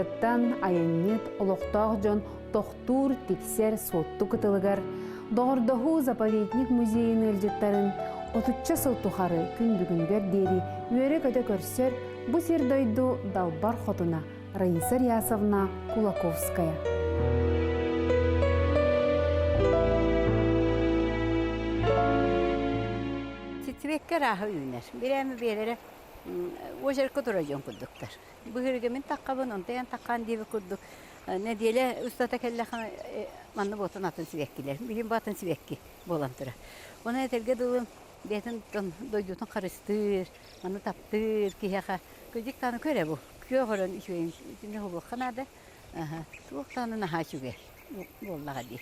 Дьокуускайдарыттан айанньыт, олохтоох дьон тохтуур, тиксэр Суотту кытылыгар Доҕордоһуу заповедник музейын ыалдьыттарын отучча сыл тухары күн бүгүнүгэр диэри үөрэ-көтө көрсөр бу сир-дойду далбар хотуна Раиса Рясовна Кулаковская. Ситсибэккэ ырааһы үүнэр. Бирээмэ биэлэрэ озерка турар дьон курдуктар. Быһырыга мин таххабын, онтон таххаан диэбит курдук нэдиэлэ устата кэллэххэ манна буотун атын сибэккилэр. Билин бу атын сибэкки буолан турар. Онон этэргэ дылы бэйэтин дойдутун харыстыыр, маны таптыыр киһиэхэ кырдьык даҕаны көр ээ бу. Күөх өрөн үчүгэйин итиннэ уһулуохха наада. Туох даҕаны наһаа үчүгэй буоллаҕа дии.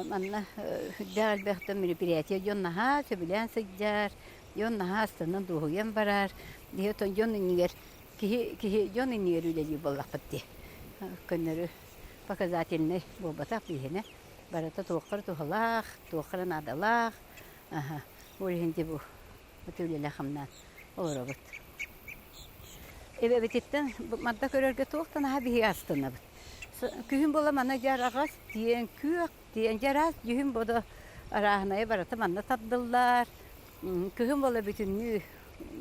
Манна сүрдээх элбэх да мероприятие дьон наһаа сөбүлээн сылдьар, дьон наһаа астынан дуоһуйан барар. Биһи оттон дьон иннигэр киһи киһи дьон иннигэр үлэлиир буоллахпыт дии. Көннөрү показательнай буолбатах биһиэнэ. Барыта туохха эрэ туһалаах, туохха эрэ наадалаах. Ол иһин дии бу үлэлээх-хамнаан олоробут. Эбэбититтэн манна көрөргө туох да наһаа биһиги астынабыт. Күһүн буола манна дьэ араҕас диэн, күөх диэн, дьэ араас дьүһүн бодо арааһынайа барыта манна тардыллар. Күһүн буола бүтүннүү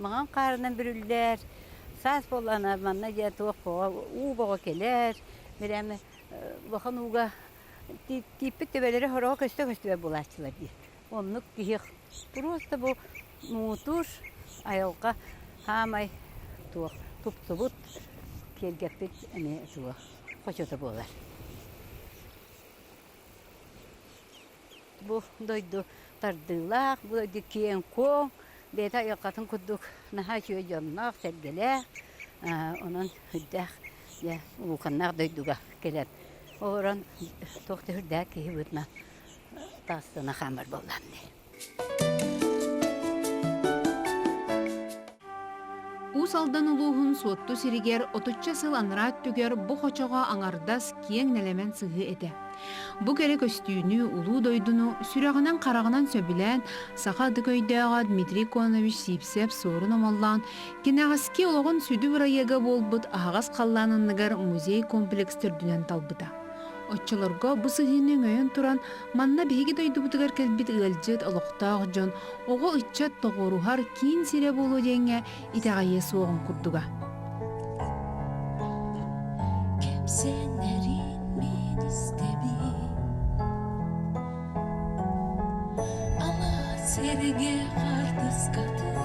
маҥан хаарынан бүрүллэр. Саас буоллаҕына манна дьэ туох боҕо уу боҕо кэлэр. Бирээмэ улахан ууга тииппит төбөлөрө сороҕо көстө-көстүбэт буолааччылар дии. Оннук киһи просто бу муҥутуур айылҕа хаамай туох тупсубут, киэргэппит эмиэ туох хочото буолар. Бу дойду тардыылаах, бу дойду киэҥ-куоҥ, бэйэтэ айылҕатын курдук наһаа үчүгэй дьонноох-сэргэлээх, онон сүрдээх дьэ улууканнаах дойдуга кэлэн олорон туох да сүрдээх киһи быһыытынан таастана хаамар буоллаҕым дии. Уус Алдан улууһун Суотту сиригэр отучча сыл анараа өттүгэр бу хочоҕо аҥардас киэҥ нэлэмэн сыһыы этэ. Бу кэрэ көстүүнү, улуу дойдуну сүрэҕинэн-хараҕынан сөбүлээн, саха ытык өйдөөҕө Дмитрий Конович Сивцев суорун омоллоон, кэнэҕэски олоҕун сүдү бырайыага буолбут аһаҕас халлаан анныгар музей-комплекс төрдүнэн талбыта. Оччолорго бу сыһыыны өҥөйөн туран, манна биһиги дойдубутугар кэлбит ыалдьыт олохтоох дьон, оҕо-ыччат тоҕуоруһар киин сирэ буолуо диэҥҥэ итэҕэйиэ суоҕун курдуга. Кэпсэнэрин мин истэбин Алаас сиргэ хартыскатын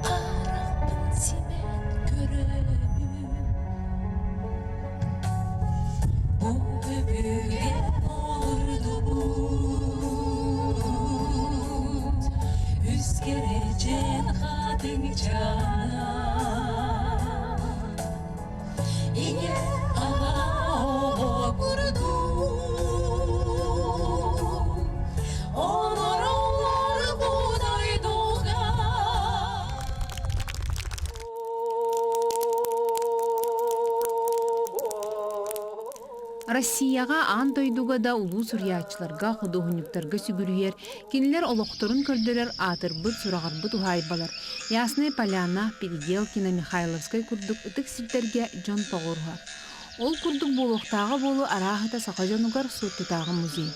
Харахпын симэн көрөбүн Бу өбүгэ олордубут Үс кэрэчээн хатыҥчаана Ийэ аҕа оҕо курдук Олороллор бу дойдуга Россияҕа аан дойдуга да улуу суруйааччыларга, худуоһунньуктарга сүгүрүйэр, кинилэр олохторун көрдөрөр аатырбыт-сураҕырбыт уһаайбалар Ясная Поляна, Переделкино, Михайловскай курдук ытык сирдэргэ дьон тоҕуоруһар. Ол курдук буолуохтааҕа буолуо арааһыта саха дьонугар Суоттутааҕы музей.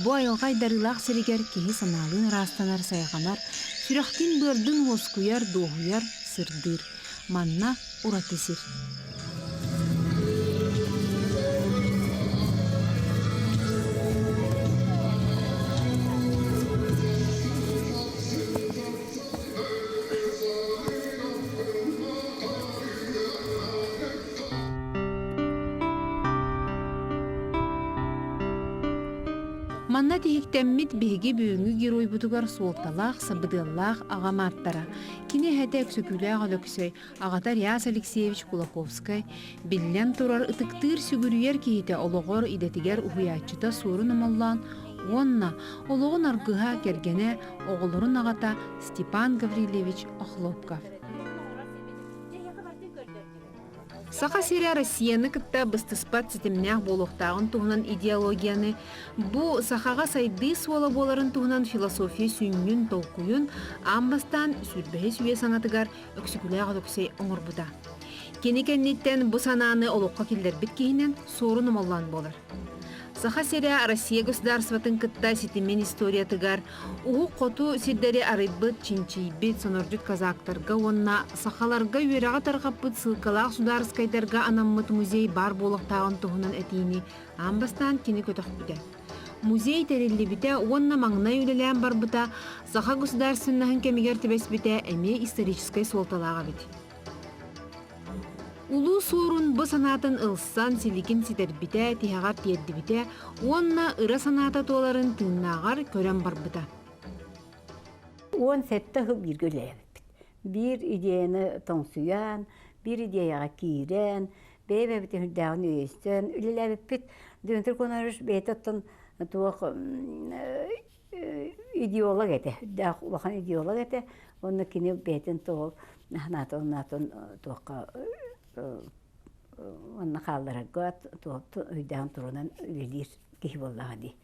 Бу айылҕа айдарыылаах сиригэр киһи санаалыын ыраастанар, сайҕанар, сүрэхтиин-быардыын уоскуйар, дуоһуйар, сырдыыр. Манна ураты сир. Манна тиһиктэммит биһиги бүгүҥҥү геройбутугар суолталаах, сабыдыаллаах аҕам ааттара. Кини эһэтэ Өксөкүлээх Өлөксөй, аҕата Реас Алексеевич Кулаковскай, биллэн турар ытыктыыр сүгүрүйэр киһитэ олоҕор идэтигэр уһуйааччыта Суорун Омоллоон уонна олоҕун аргыһа, кэргэнэ, оҕолорун аҕата Степан Гаврильевич Охлопков. Саха сирэ Россияны кытта быстыспат ситимнээх буолуохтааҕын туһунан идеологияны, бу сахаҕа сайдыы суола буоларын туһунан философия сүнньүн, толкуйун аан бастаан сүүрбэһис үйэ саҥатыгар Өксөкүлээх Өлөксөй оҥорбута. Кини кэнниттэн бу санааны олоххо киллэрбит киһинэн Суорун Омоллоон буолар. Саха сирэ Россия государствотын кытта ситимин историятыгар Уһук Хоту сирдэри арыйбыт, чинчийбит сонордьут казактарга уонна сахаларга үөрэҕи тарҕаппыт ссылкалаах судаарыскайдарга анаммыт музей баар буолуохтааҕын туһунан этиини аан бастаан кини көтөхпүтэ. Музей тэриллибитэ уонна маҥнай үлэлээн барбыта саха государственноһын кэмигэр түбэспитэ эмиэ историческай суолталаах эбит. Улуу Суорун бу санаатын ылсан силигин ситэрбитэ, тиһэҕэр тиэрдибитэ уонна ыра санаата туоларын тыыннааҕар көрөн барбыта. 17 сыл бииргэ үлэлээбиппит. Биир идеяны тоҥсуйан, биир идеяҕа киирэн, бэйэ-бэйэбитин үрдээҕин өйөстөн үлэлээбиппит. Дмитрий Конорович бэйэтэ оттон туох идеолог этэ, үрдээх улахан идеолог этэ. Уонна кини бэйэтин туох санаатын туохха онно хаалларарга өйдөөн турунан үлэлиир киһи буоллаҕа дии.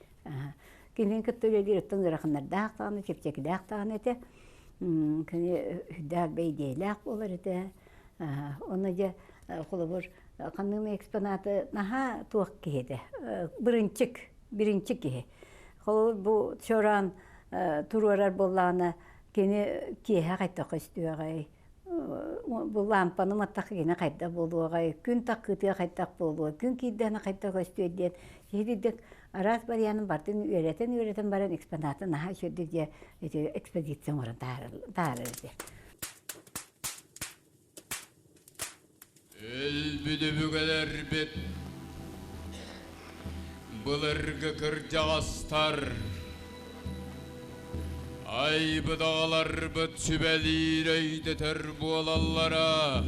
Кинини кытта үлэлиир оттон ыараханнардаах даҕаны, чэпчэкилээх даҕаны этэ. Кини үрдээх бэйдиэлээх буолар этэ. Онно дьэ холобур ханнык экспонаты наһаа туох киһи этэ. Бырынчык, биринчи киһи. Холобур бу чораан туруорар буоллаҕына кини киэһэ хайдах көстүөҕэй, бу лаампаны уматтахха кини хайдах буолуоҕай, күн таккытыа хайдах буолуой, күн киирдэҕинэ хайдах көстүө диэн киһи араас барыйаанын барытын үөрэтэн-үөрэтэн баран экспонаты наһаа үчүгэйдик дьэ ити экспозиция оҥорон таһаарар этэ. Өлбүт өбүгэлэрбит былыргы кырдьаҕастар айбыт аҕаларбыт сүбэлиир өйдөтөр буолаллара.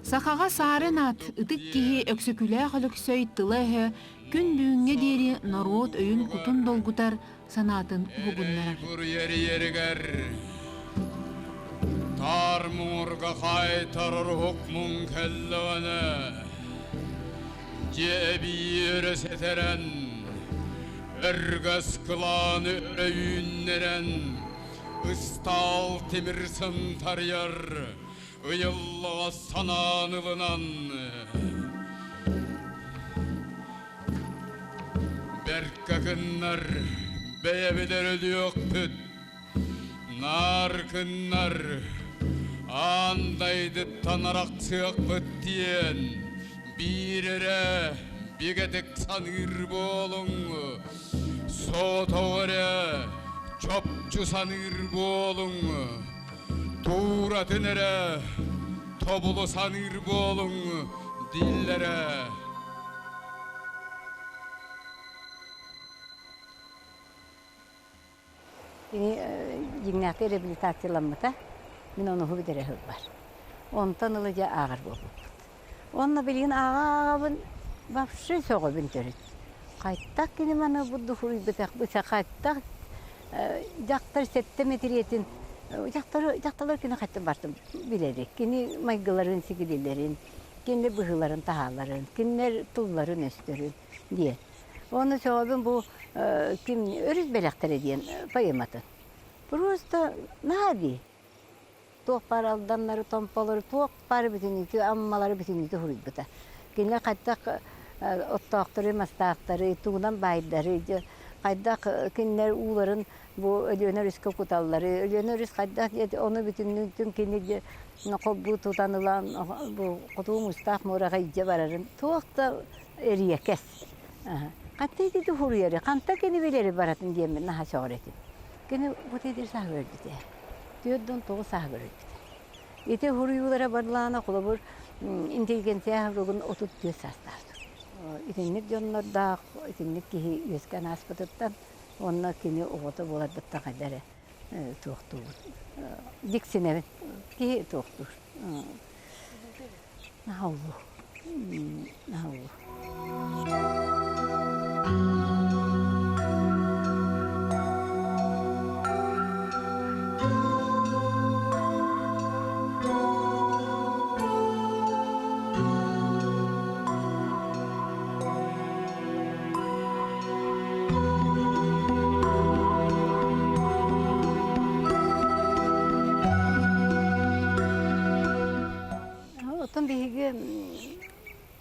Сахаҕа саарын ат, ытык киһи Өксөкүлээх Өлөксөй тыла-өһө күн бүгүҥҥэ диэри норуот өйүн-кутун долгутар, санаатын уһугуннарар. Эрийэригэр таар муҥурга хаайтарар уһук муҥ кэллэҕинэ дьиэ эбии өрө сэтэрэн өргөс кылааны өрө үүннэрэн ыстаал тимир сынтарыйар ыйыллаҕас санаан ылынан Бэркэ гыннар, бэйэбит өлүөхпүт, наар гыннар, аан дайдыттан арахсыахпыт диэн биир эрэ бигэтик саныыр буолуҥ, соҕотоҕу эрэ чопчу саныыр буолуҥ, тууратын эрэ тобулу саныыр буолуҥ дииллэрэ. Кини дьиҥнээхтик реабилитацияламмыта. Мин ону бүтэрэ сылбар. Онтон ыла дьэ ааҕар буолбуппут. Уонна билигин ааҕа-ааҕабын вообще сөҕөбүн төрүт. Хайтах кини маны бурдук суруйбатах хайтах дьахтар сэттэ мэтириэтин дьахтар дьахталлар кини хайтах бартын билэри. Кини майгыларын, сигилилэрин, кинилэр быһыыларын-таһааларын, кинилэр тылларын-өстөрүн диэн. Уонна сөҕөбүн бу ким өрүс бэлэхтэрэ диэн поэматын. Просто наһаа дии. Туох баар алданнары, томполору, туох баар бүтүннүүтү, аммалары бүтүннүүтү суруйбута. Кинилэр хайдах оттоохтору, мастаахтары, тугунан баайдары, хайдах кинилэр ууларын бу Өлүөнэ өрүскэ куталлары, Өлүөнэ өрүс хайдах диэт ону бүтүннүүтүн кини холбуу тутан ылан бу Хотугу Муустаах муораҕа илдьэ барарын туох да эриэкэс. Хантан ити суруйары, хантан кини билэри баратын диэммин наһаа сөҕөр этим. Кини бу тиэтир сааһы өлбүтэ. 49 сааһыгар өлбүтэ. Ити суруйуулара барлаана холобур интеллигенция суругун 34 саастаах. Итинник дьоннордоох, итинник киһи үөскээн ааспытыттан уонна кини оҕото буоларбыттан хайда эрэ туохтуубут. Диксинэбин. Киһи туохтуур. Наһаа улуу. Наһаа улуу.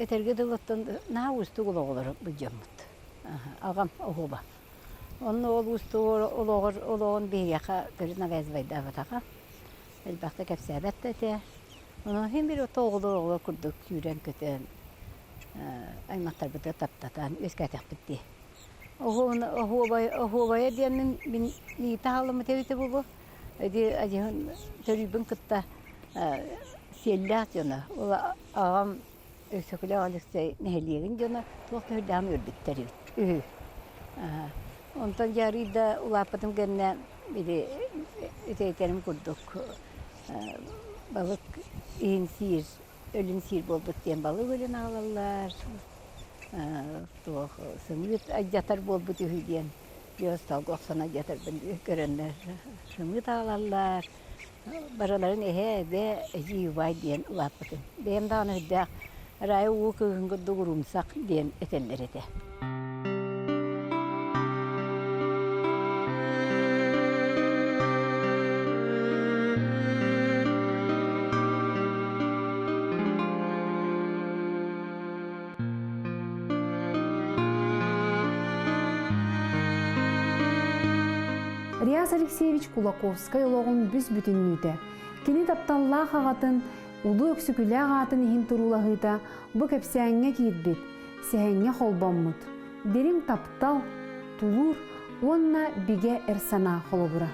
Этэргэ дылы оттон наһаа уустук олоҕолоро былдьаммыт. Аҕам оһуоба. Онно ол уустук олоҕор олоҕун биһиэхэ төрүт навязывайдаабатаҕа. Элбэхтэ кэпсээбэт да этэ. Онон син биир ото оҕолор оҕолор курдук сүүрэн-көтөн, аймахтарбытыгар таптатан үөскээтэхпит дии. Оһуобай, оһуобайа диэммин мин миитэ хаалламмыт эбитэ буолуо. Ити адьаһын төрүүбүн кытта сиэллээх дьоно. Ол аҕам Өксөкүлээх Алексей нэһилиэгин дьоно туох да сүрдээҕин үөрбүттэр эбит үһү. Онтон дьэ арыый да улааппытым кэннэ били үтэйтэрим курдук балык иһин сиир, өлүн сиир буолбут диэн балык өлүн аҕалаллар, туох сымыыт алдьатар буолбут үһү диэн дьэ остуолга охсон алдьатарбын көрөннөр сымыыт аҕалаллар. Барыларын эһээ, эбээ, эдьиий, убаай диэн улааппытым. Бэйэм даҕаны үрдээх Рая уу кыыһын курдук уруумсах диэн этэллэр этэ. Реас Алексеевич Кулаковскай олоҕун бүс-бүтүннүүтэ, кини тапталлаах аҕатын Улуу Өксөкүлээх аатын иһин туруулаһыыта бу кэпсээҥҥэ киирбит, сэһэҥҥэ холбоммут, дириҥ таптал, тулуур уонна бигэ эр санаа холобура.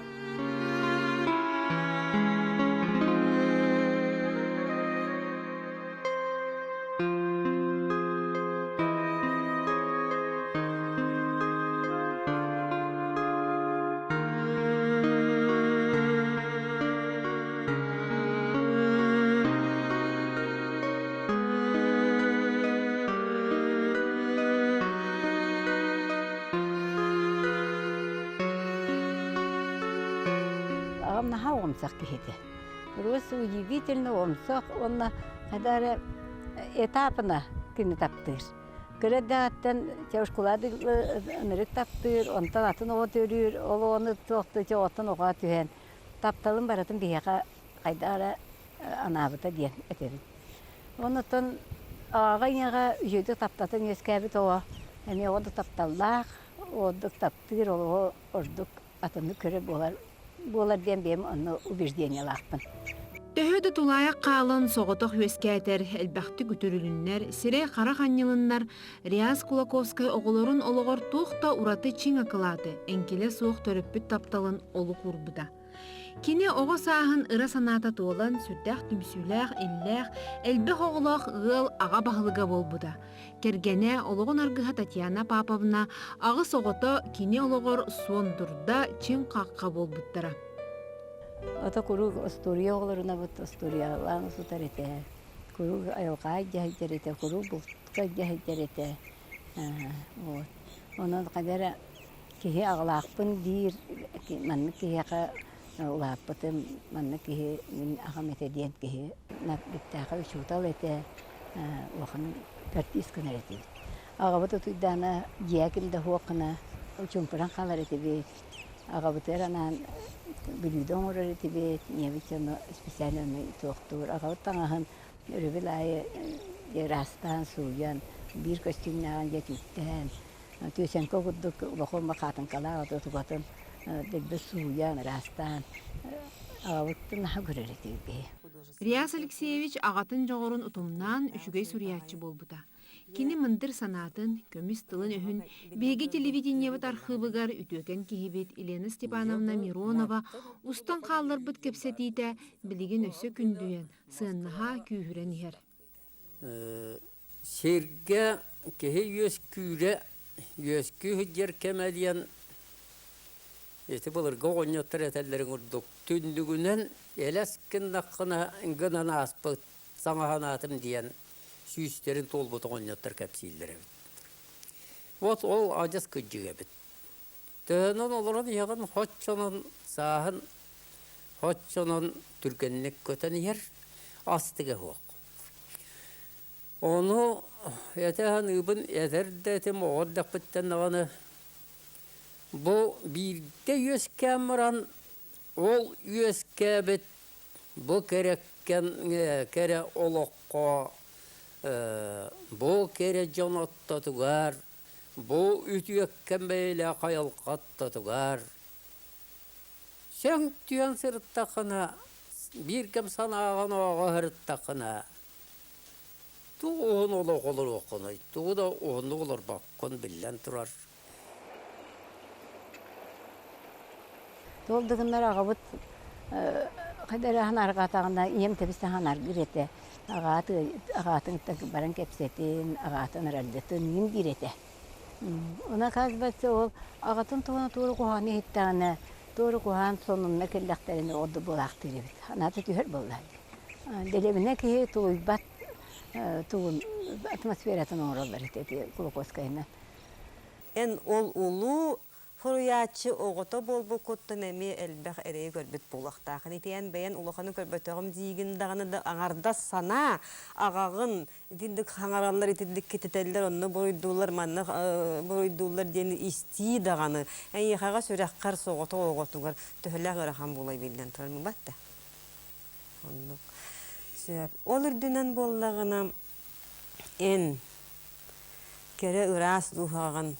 Аҕам наһаа оҕомсох киһи этэ. Просто удивительно оҕомсох уонна хайдах эрэ этапына кини таптыыр. Кыра эрдэҕиттэн девушкалаады ынырык таптыыр, онтон атын оҕо төрүүр, ол оҕону туохтуу оҕоттон оҕоҕо түһэн тапталын барытын биһиэхэ хайдах эрэ анаабыта диэн этэбин. Оннуттан аҕаҕа ийэҕэ үчүгэйдик таптатын үөскээбит оҕо эмиэ оҕо да тапталлаах, ордук таптыыр олоҕу ордук атыннык көрөр буолар буолар диэн бэйэм онно убеждениелаахпын. Төһө да тулаайах хаалан соҕотох үөскээтэр, элбэхтик үтүрүлүннэр, сирэй-харах анньылыннар, Реас Кулаковскай оҕолорун олоҕор туох да ураты чиҥ акылааты, эҥкилэ суох төрөппүт тапталын олук уурбута. Кини оҕо сааһын ыра санаата туолан, сүрдээх түмсүүлээх, иллээх, элбэх оҕолоох ыал аҕа баһылыга буолбута. Кэргэнэ, олоҕун аргыһа Татьяна Паповна аҕыс оҕото кини олоҕор суон дурда, чиҥ хахха буолбуттара. Ото куруук остуоруйа оҕолорунабыт остуоруйалаан сытар этэ. Куруук айылҕа дьаһайдар этэ, куруук бултка дьаһайдар этэ. Вот. Онон хайа эрэ киһи аҕалаахпын диир, маннык киһиэхэ улааппытым, маннык киһи мин аҕам этэ диэн киһи бүттээхэ учуутал этэ, улахан төрдүс гынар этибит. Аҕабыт утуйдаана дьиэ ким да суох гына чуумпуран хаалар этибит. Аҕабытыгар анаан бүлүүдэ оҥорор этибит, ийэбит дьоно специально туохтуур. Аҕабыт таҥаһын өрөбүл аайы ыраастаан, сууйан, биир көстүүмнээҕин дьэ түүттээн, Түөсэҥкэ курдук улахан хаатыҥкалаах отутугатын дэлби сууйан, ыраастаан аҕабыттан наһаа көрөр этибит биһи. Реас Алексеевич аҕатын дьоҕурун утумнаан үчүгэй суруйааччы буолбута. Кини мындыр санаатын, көмүс тылын-өһүн биһиги телевидениебыт архыыбыгар үтүөкэн киһибит Елена Степановна Миронова устан хаалларбыт кэпсэтиитэ билигин өссө күндүйэн, сыаннаһа күүһүрэн иһэр. Сиргэ киһи үөскүүрэ, үөскүү сылдьар кэмэ диэн ити былыргы оҕонньоттор этэллэрин курдук түннүгүнэн элэс гыннаххына гынан ааспыт саҥа санаатым диэн сүүстэрин туолбут оҕонньоттор кэпсииллэр эбит. Вот ол адьас кырдьык эбит. Төһөнөн олорон иһэҕин хоччонон сааһын хоччонон түргэнник көтөн иһэр астыга суох. Ону этэ саныыбын, этэр да этим оҕо эрдэхпиттэн даҕаны бу биирдэ үөскээн баран ол үөскээбит бу кэрэккэн кэрэ олоххо. Бу кэрэ дьон оттотугар, бу үтүөккэн бэйэлээх айылҕа оттотугар сөҥ түөн сырыттаххына, биир кэм санааҕын ооҕо сырыттаххына, тугу уһун олох олоруоххунуй, тугу да уһуннук олорбоккун биллэн турар. Ол да гыннар аҕабыт хайда эрэ арҕаатаҕына ийэм тэбис-таһаан аргыыр этэ. Аҕааты аҕаатын кытта баран кэпсэтин, аҕаатын аралдьытын иҥин диир этэ. Ону оказывается ол аҕатын туһунан туора куһаҕаны иһиттэҕинэ, туора куһаҕан сонуннар кэллэхтэринэ ордук буолаахтыыр эбит. Санаата түһэр буолла. Дэриэбинэ киһи тулуйбат тугун атмосфератын оҥороллор этэ ити Кулаковскайынан. Эн ол улуу Суруйааччы оҕото буолбуккуттан эмиэ элбэх эрэйи көрбүт буолуохтааххын. Ити эн бэйэн улаханы көрбөтөҕүм диигин даҕаны да аҥардас санаа аҕаҕын итинник хаҥараллар, итинник кититэллэр, онно буруйдууллар, манна буруйдууллар диэн истии даҕаны эйиэхэҕэ сүрэххэр соҕотох оҕотугар төһөлөөх ыарахан буолай биллэн турар бат да. Оннук. Сөп. Ол үрдүнэн буоллаҕына эн кэрэ ыраас дууһаҕын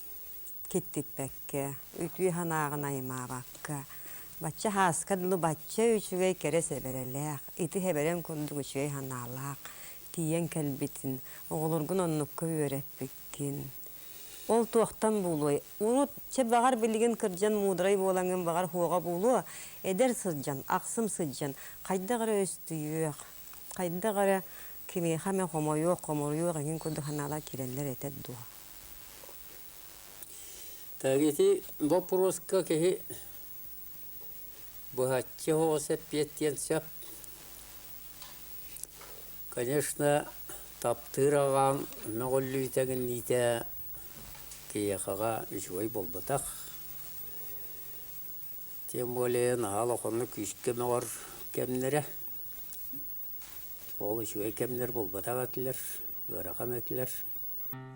киттиппэккэ, үтүө санааҕын аймаабакка, бачча һааска дылы бачча үчүгэй кэрэ сэбэрэлээх, ити сэбэрэҥ курдук үчүгэй санаалаах тиийэн кэлбитин, оҕолоргун оннукка үөрэппиккин. Ол туохтан буолуой? Урут, чэ баҕар билигин кырдьан муударай буолаҥҥын баҕар һуоҕа буолуо, эдэр сылдьан, ахсым сылдьан, хайдах эрэ өстүйүөх, хайдах эрэ кимиэхэ эмэ хомойуох, хоморуйуох эҥин курдук санаалар киирэллэр этэ дуо? Так ити боппуруоска киһи быһаччы оҕус эппиэттиэн сөп. Конечно, таптыыр аҕам мөҕүллүүтэ-гинниитэ киһиэхэҕэ үчүгэй буолбатах. Тем более наһаа улаханнык күүскэ мөҕөр кэмнэрэ. Ол үчүгэй кэмнэр буолбатах этилэр, ыарахан этилэр.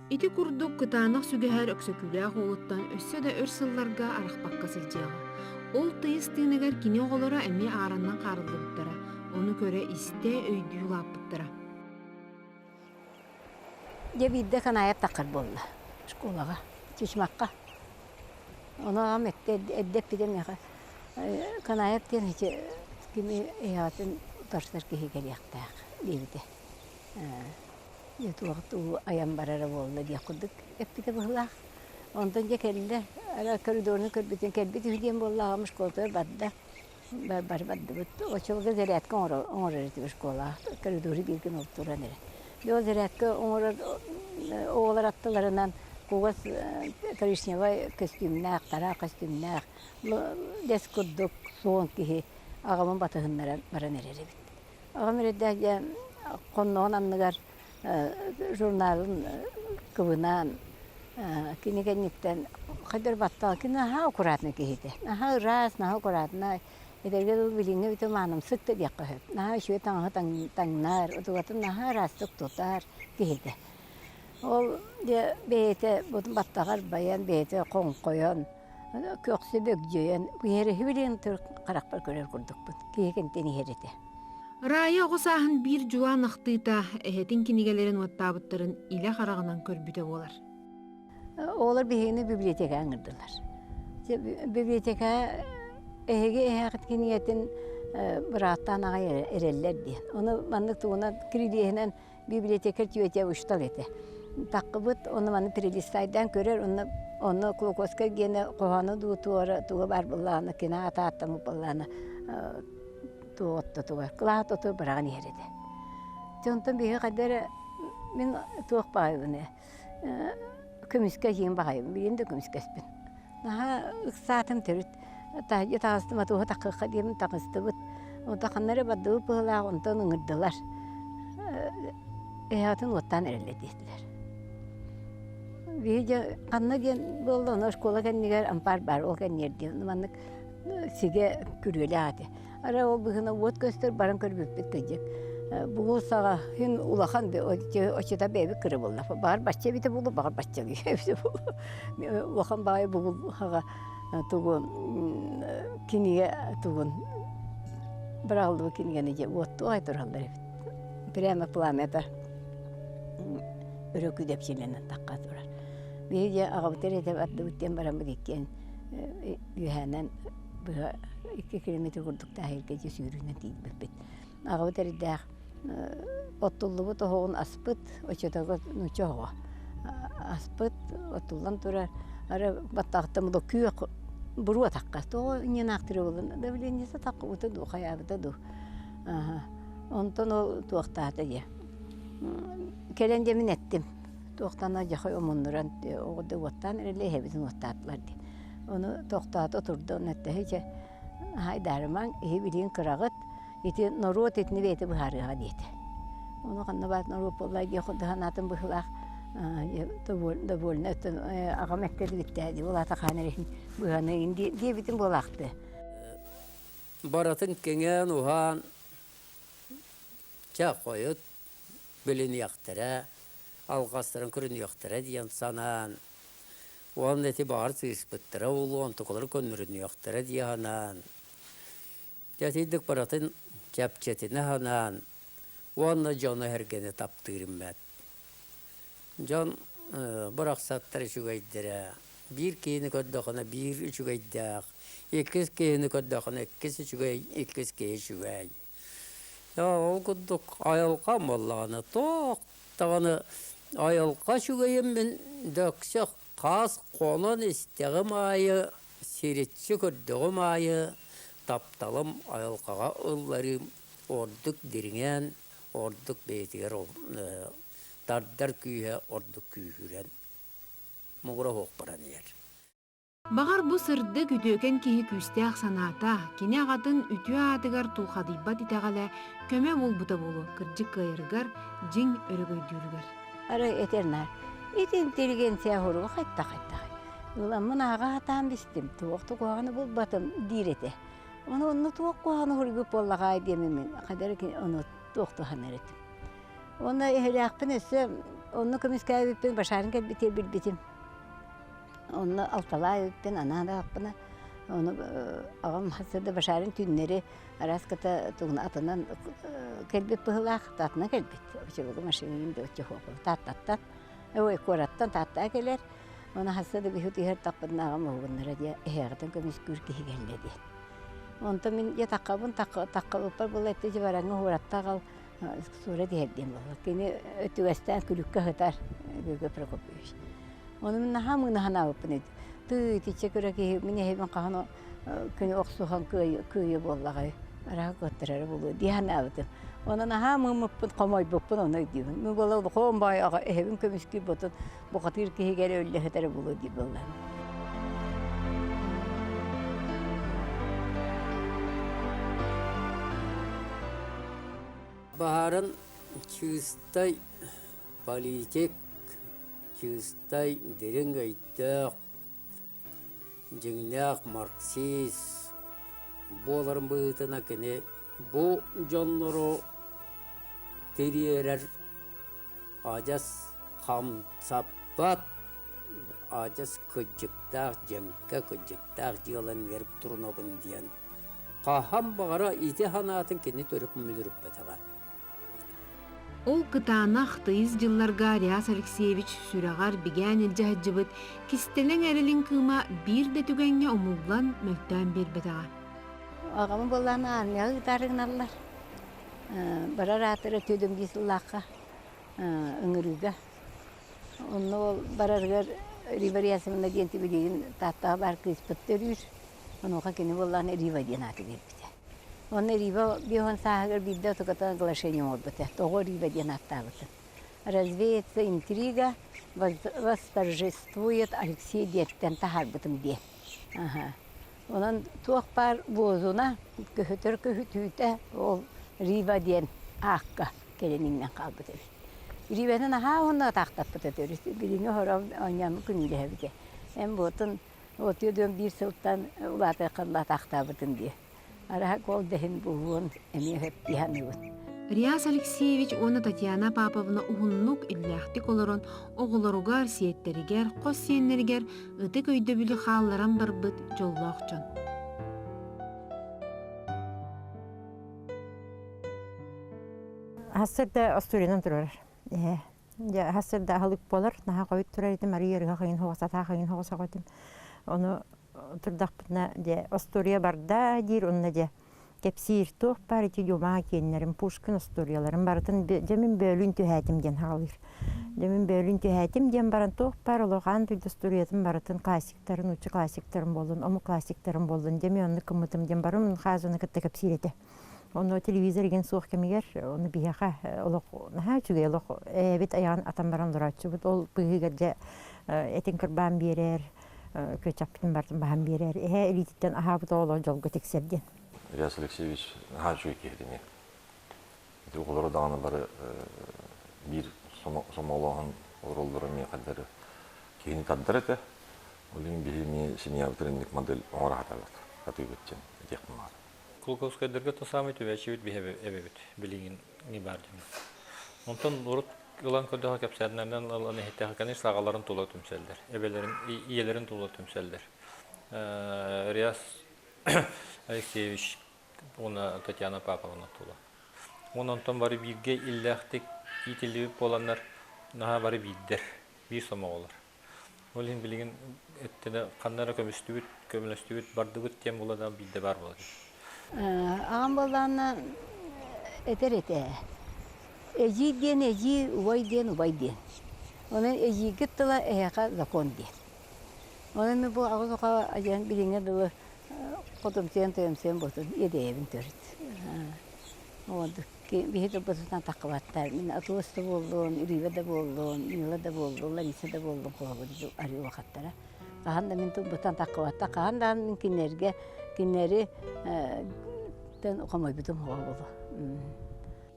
Ити курдук кытаанах сүгэһэр Өксөкүүлээх уолуттан өссө да өр сылларга арахпакка сылдьыаҕа. Ол тыйыс тыыныгар кини оҕолоро эмиэ аараннан хаарыллыбыттара, ону көрө-истэ, өйдүү улааппыттара. Дьэ биирдэ Канаев таххар буолла школаҕа, Чычымахха. Ону аҕам эттэ эрдэ эппитэ миэхэ Канаев диэн ити кими эйэҕэтин утарсар киһи кэлиэхтээх диэбитэ. Дьэ туох туу айан барара буолла диэх курдук эппитэ быһыылаах. Онтон дьэ кэллэ, ара коридорну көрбүтүн кэлбит үһү диэн буолла аҕам школатыгар барда. Бар бардыбыт. Оччолорго зарядка оҥорор этибит школаҕа. Коридору бииргэ туран эрэ. Дьэ ол зарядка оҥорор оҕолор аттыларынан кугас коричневай көстүүмнээх, тараах көстүүмнээх, лэс курдук суон киһи аҕабын батыһыннаран баран эрэр эбит. Аҕам эрэйдээх диэн хонноҕун анныгар журналын кыбынан кини кэнниттэн хайдах баттаҕа кини наһаа аккуратнай киһи этэ. Наһаа ыраас, наһаа аккуратнай. Эдэргэ дылы билиҥҥи бүтүн маанымсык да диэххэ сөп. Наһаа үчүгэй таҥаһы таҥнар, утугатын наһаа ыраастык тутар киһи этэ. Ол дьэ бэйэтэ баттаҕар байан, бэйэтэ хоҥхойон, көхсө бөгдьөйөн, иһэриһи билигин харахпар көрөр курдукпун. Киһи кэнтэн иһэр этэ. Рая оҕо сааһын биир дьулаан ахтыыта эһэтин кинигэлэрин уоттаабыттарын илэ хараҕынан көрбүтэ буолар. Оҕолор биһигини библиотекаҕа ыҥырдылар. Библиотека эһиги эһээхит кинигэтин бырааттаан аҕай эрэллэр диэн. Ону маннык тугунан кирилиэһинэн библиотекарь тетя учтал этэ. Таххыбыт, ону маны перелистайдаан көрөр, онно онно Кулаковскай гиэнэ хоһоону дуу туора туга баар буоллаҕына, кини аата ааттаммыт буоллаҕына туоҕа кылаат оту быраҕан иһэр этэ. Дьэ онтон биһиги хайда эрэ мин туох баҕайыбын ээ көмүскэ иһиин баҕайыбын, билигин да көмүскэспин. Наһаа ыксаатым төрүт. Таһырдьа таҕыстым, атыыһа таххыахха диэмин таҕыстыбыт. Онтон ханна эрэ бардыбыт быһыылаах, онтон ыҥырдылар. Эһэҕитин уоттаан эрэллэр диэтилэр. Биһиги дьэ ханна диэн буолла, ону школа кэннигэр ампаар баар, ол кэннигэр диэн маннык сигэ күрүөлээх этэ. Арай ол быһына уот көстөр, баран көрбүппүт кырдьык. Бугул саҕа күн улахан оччото бэйэбит кыра буолла. Баҕар бачча эбитэ буолуо, баҕар бачча эбитэ буолуо. Улахан баҕайы бугул саҕа тугу кинигэ тугун быраҕыллыбыт кинигэни дьэ уоттуу аҕай тураллар эбит. Прямо пламя. өрө күдэпсилэнэн тахха турар. Биһиги аҕабыт эрэ ардыбыт диэн бараммыт иккиэн үөһээнэн быһа 2 километр курдук таһырга дьэ сүүрүүнэн тиийбиппит. Аҕабыт эрдээх оттуллубут оһоҕун аспыт, оччотооҕу нуучча оһоҕо аспыт, оттуллан турар, ары баттаҕыттан була күөх буруо тахха. Тоҕо инньэнаахтыры буолан давлениеса таххыбыта дуу, хайаабыта дуу. Онтон ол туохтаата дии. Кэлэн дьэ мин эттим. Туохтан дьахай омуннуран оҕо уоттаан эрэлэ эһэбитин уоттаатылар диэн. Ону тохтоото турда, онно эттэһи чэ айдаарымаҥ, иһи билигин кыраҕыт, ити норуот итини бэйэтэ быһаарыаҕа диэтэ. Ону ханна баат норуот буолла диэх санаатын быһыылаах довольно өттөн аҕам эттэ диэбиттээ дии ол аата хаан эрэ быһаны диэбитин буолаахтыы. Барытын кэҥээн-уһаан чэ хойут билиниэхтэрэ, алҕастарын көрүнүөхтэрэ диэн санаан уонна ити баҕар сыыспыттара буолуо, онтукалары көннөрүнүөхтэрэ дии санаан дьэ итинник барытын чэпчэтинэ санаан уонна дьону-сэргэни таптыырым бэрт. Дьон бырахсаттар үчүгэйдэрэ, биир киһини көрдөххүнэ биир үчүгэйдээх, иккис киһини көрдөххүнэ иккис үчүгэй, иккис киһи үчүгэй. Ол курдук айылҕам буоллаҕына туох даҕаны айылҕа үчүгэйин мин дөксө хас хонон истэҕим аайы, сириччи көрдөҕүм аайы тапталым айылҕаҕа ылларыым ордук дириҥээн, ордук бэйэтигэр тардар күүһэ ордук күүһүрэн муҥура суох баран иһэр. Баҕар бу сырдык үтүөкэн киһи күүстээх санаата, кини аҕатын үтүө аатыгар тулхадыйбат итэҕэлэ көмө буолбута буолуо кырдьык кыайарыгар, дьиҥ өрөгөйдүүрүгэр. Арай этэр наар, ити интеллигенция хоруга хайта-хайта. Ыламмын ааҕа сатаан бистим, туох да куһаҕаны булбатым диир этэ. Ону онно туох куһаҕаны хоруйбут буоллаҕаай диэмин мин хадары ону туох туһанар этим. Уонна эһэлээхпин өссө онно көмүскээбиппин башарын кэлбитигэр билбитим. Онно алталаах эбиппин анаан аахпына ону аҕам сырда башарын түүннэри араас кыта тугун атынан кэлбит быһыылаах таатынан кэлбит оччолорго машинанан да оччо тааттаттан ой куораттан тааттаа кэлэр оны хасса да биһи түһэр тахпытын аҕам уһугуннара диэ эһээҕитин көмүскүүр киһи кэллэ диэн онтон мин дьэ таххабын таххабыппар була этти дьыбараҥҥа уоратта аҕал сура түһэр диэн буолла кини өттүгэстээн күлүккэ сытар Георгий Прокопьевич Ону мин наһаа мыына санаабыппын тыы итиччэ кыра киһи мин эһэбин хаһан күнү охсуһан кыайыы буоллаҕай араһа кыаттарара буолуо дии санаабытым. Онон наһаа мыыммыппын, хомойбуппун ону өйдүүбүн. Мин буола улахан баай аҕа эһэбин көмүскүүр ботун бухатыыр киһигэр өллө сытара буолуо дии буоллаҕым. Баһаарын чыыстай политик чыыстай дириҥ өйдөөх, дьиҥнээх марксист буоларын быһыытынан кини бу дьоннору тириэрэр адьас хамсаппат, адьас кыдьыктаах, дьэҥкэ кыдьыктаах дьыаланы биэрэ турунабын диэн хаһан баҕара ити санаатын кини төрүт мүлүрүппэтэҕэ. Ол кытаанах тыйыс дьылларга Реас Алексеевич сүрэҕэр бигээн илдьэ сылдьыбыт кистэлэҥ эрэлин кыыма биир да түгэҥҥэ умуллан, мөлтөөн биэрбэтэҕэ. Аҕам буоллаҕына армияҕа ыытаары гыналлар. Барар аатыра түөдүм дии сыллаахха ыҥырыыга. Онно ол барарыгар Рива Рясовна диэн билигин Тааттаҕа баар кыыспыт төрүүр. Онуоха кини буоллаҕына Рива диэн ааты биэрбитэ. Уонна Рива 50 сааһыгар биирдэ отуката оглашение оҥорбута. Тоҕо Рива диэн ааттаабытын. Развеется интрига, восторжествует Алексей диэттэн таһаарбытым диэн. Онон туох баар буозуна, көһүтэр көһүтүүтэ ол Рива диэн аакка кэлин иҥнэн хаалбыт эбит. Риваны наһаа уонна атаахтаппыт этэ. Билиҥҥи хором оонньоон күнүүлэһэбитэ. Эн буотун отуо диэн биир сылтан улаатыаххын атаахтаабытын дии. Араһа кол дэһин буһуон эмиэ сөп дии саныыбын. Реас Алексеевич уонна Татьяна Паповна уһуннук, иллээхтик олорон оҕолоругар, сиэттэригэр, хос сиэннэригэр ытык өйдөбүлү хаалларан барбыт дьоллоох дьон. Хассырда остуоруйанан турар. Ээ. Дьэ сарсыарда аһылык буолар, наһаа хойут турар этим, арыый арыһах ыйын хоҕус, атаах ыйын хоҕус этим. Ону турдахпытына дьэ остуоруйа барда диир уонна дьэ кэпсиир туох баар ити Дюма киэннэрин, Пушкин остуоруйаларын барытын дьэ мин бөөлүүн түһээтим диэн хаалыыр. Дьэ мин бөөлүүн түһээтим диэн баран туох баар улахан дойду остуоруйатын барытын классиктарын, нуучча классиктарын буоллун, омук классиктарын буоллун дьэ мин оннук гыммытым диэн барым хаазыны кытта кэпсиир этэ. Онно телевизор игин суох кэмигэр ону биһиэхэ олох наһаа үчүгэй олох эбит айаҕын атан баран олорооччубут. Ол быыһыгар дьэ этин кырбаан биэрэр, күөчэхпитин барытын баһан биэрэр. Эһээ илиититтэн аһаабыт оҕолор дьолго тиксэр диэн. Ильяс Алексеевич наһаа үчүгэй киһи этини. Ити оҕолоро даҕаны бары биир сомоҕолооһун олороллоро эмиэ хайдары киһини тардар этэ. Ол иһин биһи эмиэ семьябытын инник модель оҥоро сатаабыт, сатыыбыт диэн этиэхпин баҕарабын. Кулаковскайдарга то самый түбэчибит биһи эбэбит билигин не бар диэн. Онтон урут ылан көрдөхө кэпсээннэринэн ылан иһиттэхэ, конечно, аҕаларын тула түмсэллэр, эбэлэрин, ийэлэрин тула түмсэллэр. Риас Алексеевич уонна Татьяна Павловна тула. Уон онтон бары бииргэ иллээхтик иитиллибит буоланнар, наһаа бары биирдэр, биир сомоҕолор. Ол иһин билигин эттэнэ ханна эрэ көмүстүбүт, көмөлөстүбүт, бардыбыт диэн була да биирдэ баар буолар. Аҕам буоллаҕына этэр этэ эдьиий диэн эдьиий, убай диэн убай диэн. Онон эдьиийгит тыла эһиэхэ закон диэн. Онон мин бу аҕыс оҕо диэн билиҥҥэ дылы хотумсуйан тойомсуйан буотун иэдэйэбин төрүт. Ордук биһи тылбытыттан таххыбаттар. Мин атылыс да буоллун, Үрүүбэ да буоллун, Мила да буоллун, Лариса да буоллун холобур арыы улахаттара. Хаһан да мин тылбыттан таххыбаттар, хаһан даҕаны мин кинилэргэ кинилэри хомойбутум оҕо буолуо.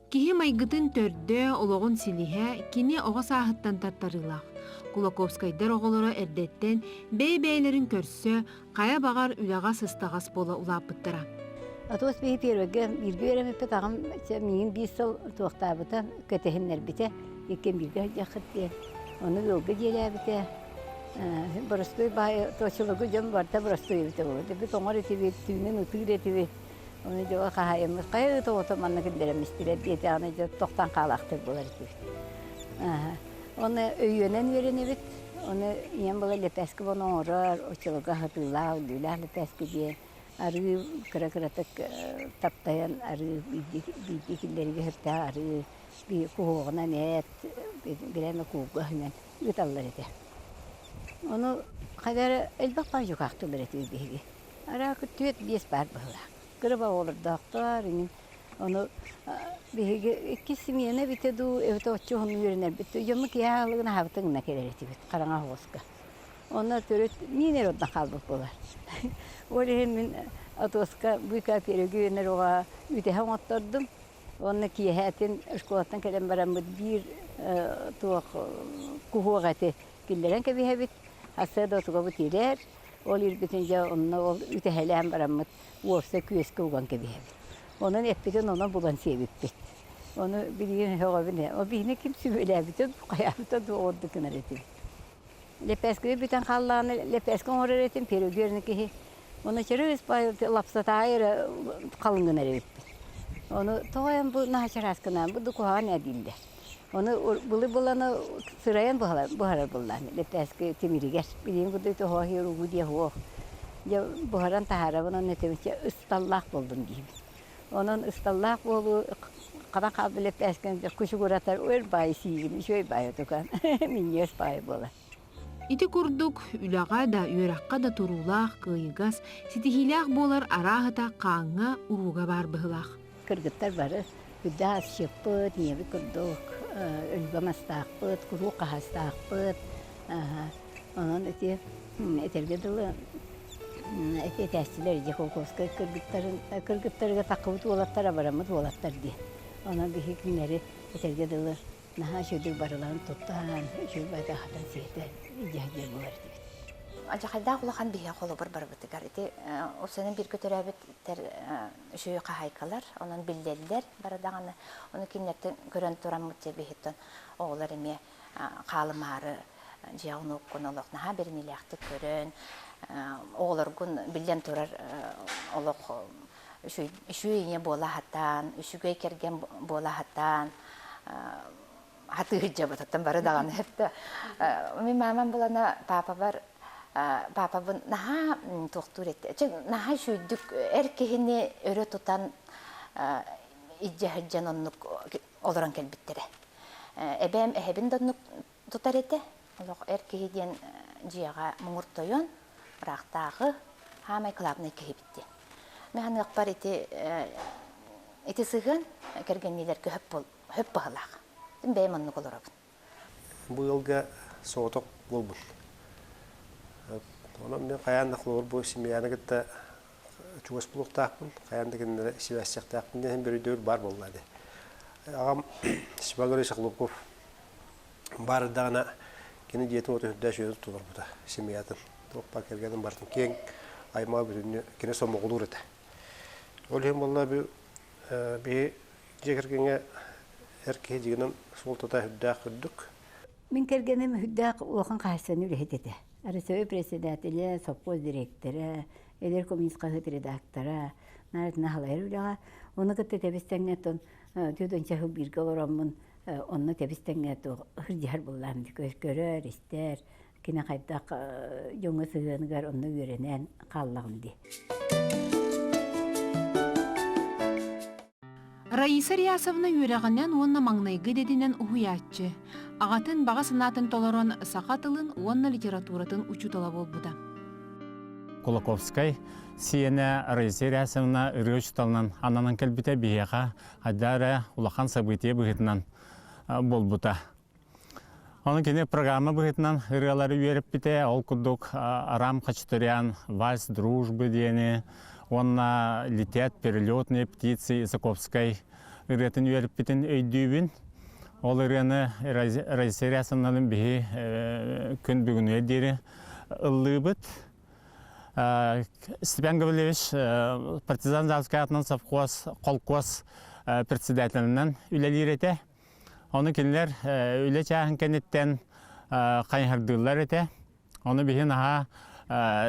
Киһи майгытын төрдө, олоҕун силиһэ кини оҕо сааһыттан тартарыылаах. Кулаковскайдар оҕолоро эрдэттэн бэйэ-бэйэлэрин көрсө, хайа баҕар үлэҕэ сыстаҕас буола улааппыттара. Атос биһи первыйга бииргэ үөрэммиппит аҕам миигин биир сыл туохтаабыта, кэтэһиннэрбитэ, иккиэн бииргэ сылдьыаххыт диэн. Ону ыалга дьиэлээбитэ. Боростуой баай точилогу дьон барыта боростуой эбитэ буолуо. Дьэ тоҥор этибит, түүнүн ытыыр этибит. Ону дьэ хаһаайыммыт хайа ыт оҕото манна киллэрэммистирэр диэтэҕинэ дьэ тохтоон хаалаахтык буолар этибит. Оны өйүөнэн үөрэнэбит. Ону ийэм была лэпээски буолан оҥорор, оччолорго аһатыылаах, үлүүлээх лэпээски диэн арыы кыра-кыратык таптайан арыы биирдии киллэригэ сөптөөх арыы куһуоҕунан эт, бирээмэ куулга өһүнэн ыыталлар этэ. Ону хайа эрэ элбэх баай дьукаахтыыллар этибит биһиги. Араак түөрт биэс баар быһыылаах. Кыра оҕолордоохтор иҥин. Ону биһиги иккис смена эбитэ дуу, эбэтэ оччо уһун үөрэнэрбит дуу. Дьоммут киэһэ аһылыгын аһаабыт гына кэлэр этибит хараҥа оһоҕоско. Онно төрүт миин эрэ онно хаалбыт буолар. Ол иһин мин Атоска быыкаа пиэрэгий үөрэнэр оҕо үтэһэ оҥоттордум. Уонна киэһээтин школаттан кэлэн бараммыт биир туох куһуох эти киллэрэн кэбиһэбит. Сарсыарда отугабыт ирэр. Ол ирбитин дьэ онно ол үтэһэлээн бараммыт уопсай күөскэ уган кэбиһэбит. Онон эппитин онон булан сиэбиппит. Ону билигин сөҕөбүн ээ. Ол биһини ким сүбэлээбитэ дуу, хайаабыта дуу ордук гынар этибит. Лэппээскэбит бүтэн хааллаҕына лэппээскэ оҥорор этим, перегөрнү киһи. Ону чырыс лапсатаайы эрэ халыҥ гынар эбиппит. Ону тоҕо эн бу наһаа чарааскынаан бу куһаҕан ээ дииллэр. Ону былы-быланы сырайан буһарар буоллаан лэппээски тимиригэр. Билигин курдук тоһоһуйар угу диэ суох. Дьэ буһаран таһаарабын онно этэбин чэ ысталлаах буоллун диибин. Онон ысталлаах буолуу ханан хаалбыт лэппээскэни кучугуратар өр баайы сиигин үчүгэй баайы тукан минньигэс баайы буолар. Ити курдук, үлэҕэ да, үөрэххэ да туруулаах, кыайыгас, ситиһиилээх буолар арааһата хааҥҥа, урууга баар быһыылаах. Кыргыттар бары үрдээх асчыппыт, ийэбит курдук өлгөм астаахпыт, куруук хаһаастаахпыт. Онон ити этэргэ дылы ити этээччилэр Дьякулковскай кыргыттарын кыргыттарыгар таххыбыт уолаттар абыраммыт уолаттар диэн. Онон биһи кинилэри этэргэ дылы наһаа үчүгэйдик барыларын туттан, үчүгэй баайга аһатан сиэтэн илдьэ сылдьар буолар этибит. Алдьархайдаах улахан биһиэхэ холобур барыбытыгар. Ити Усанын бииргэ төрөөбүттэр үчүгэй хаһаайкалар, онон биллэллэр бары даҕаны. Ону кинилэртэн көрөн тураммыт дьэ биһиттэн оҕолор эмиэ хаалымаары дьиэҕин уоккун олох наһаа бэриниилээхтик көрөн, оҕолоргун биллэн турар олох үчүгэй ийэ буола сатаан, үчүгэй кэргэн буола сатаан. Хатыыһыдьабытыттан бары даҕаны эптэ. Мин маамам булана папабар папабын наһаа туохтуур этэ. Наһаа үчүгдүк эр киһини өрө тутан илдьэ сылдьан оннук олорон кэлбиттэрэ. Эбээм эһэбин да оннук тутар этэ. Олох эр киһи диэн дьиэҕэ муҥур тойон, ыраахтааҕы, хаамай кылаабынай киһибит диэн. Мин ханыахпар ити ити сыһыан кэргэнниилэргэ хөп бол хөп быһалаах. Бэйэм оннук олоробун. Бу ыалга соҕотох буолбут. Онон мен хайаан да холобур бу семьяны кытта чугас булуохтаахпын, хайаан да кинилэри сибээсчэхтээхпин диэн бөрүйдөбүл баар буолла дии. Аҕам Степан Григорьевич Охлопков баар эрдэҕинэ кини дьиэтин уотун үрдээ сүөдэ тутуларбыта семьятын туох баар кэргэнин барытын киэҥ аймаҕы бүтүннүү кини сомоҕолуур этэ. Ол иһин буолла биһи дьиэ кэргэҥҥэ эр киһи дьиҥинэн суолтата үрдээх үрдүк. Мин кэргэним үрдээх улахан хаһаайыстыбаны үлэһит этэ. РСВ председателэ, сопхуос дириэктэрэ, Эдэр коммунист хаһыат редактора, наадатына халайар үлэҕэ. Ону кытта тэбис-тэҥҥэ оттон түөрт сыл бииргэ олороммун онно тэбис-тэҥҥэ туох сылдьыһар буоллаам көрөр, истэр, кини хайдах дьоҥҥо сыһыаныгар онно үөрэнэн хааллаҕым дии. Раиса Рясовна үөрэҕинэн уонна маҥнайгы идэтинэн уһуйааччы. Аҕатын баҕа санаатын толорон саха тылын уонна литературатын учуутала буолбута. Кулаковскай сиэнэ Раиса Рясовна ырыа учууталынан ананан кэлбитэ биһиэхэ хайдах эрэ улахан событие быһыытынан буолбута. Онон кини программа быһыытынан ырыалары үөрэппитэ, ол курдук Арам Хачатурян «Вальс дружбы» диэни уонна «Летят перелетные птицы» Исаковскай ырыатын үөрэппитин өйдүүбүн. Ол ырыаны Раиса Рясовналыын биһи күн бүгүнүгэр диэри ыллыыбыт. Степан Гаврильевич партизан Заводскай аатынан совхоз, холкуос председателинэн үлэлиир этэ. Ону кинилэр үлэ чааһын кэнниттэн хайыһардыыллар этэ. Ону биһи наһаа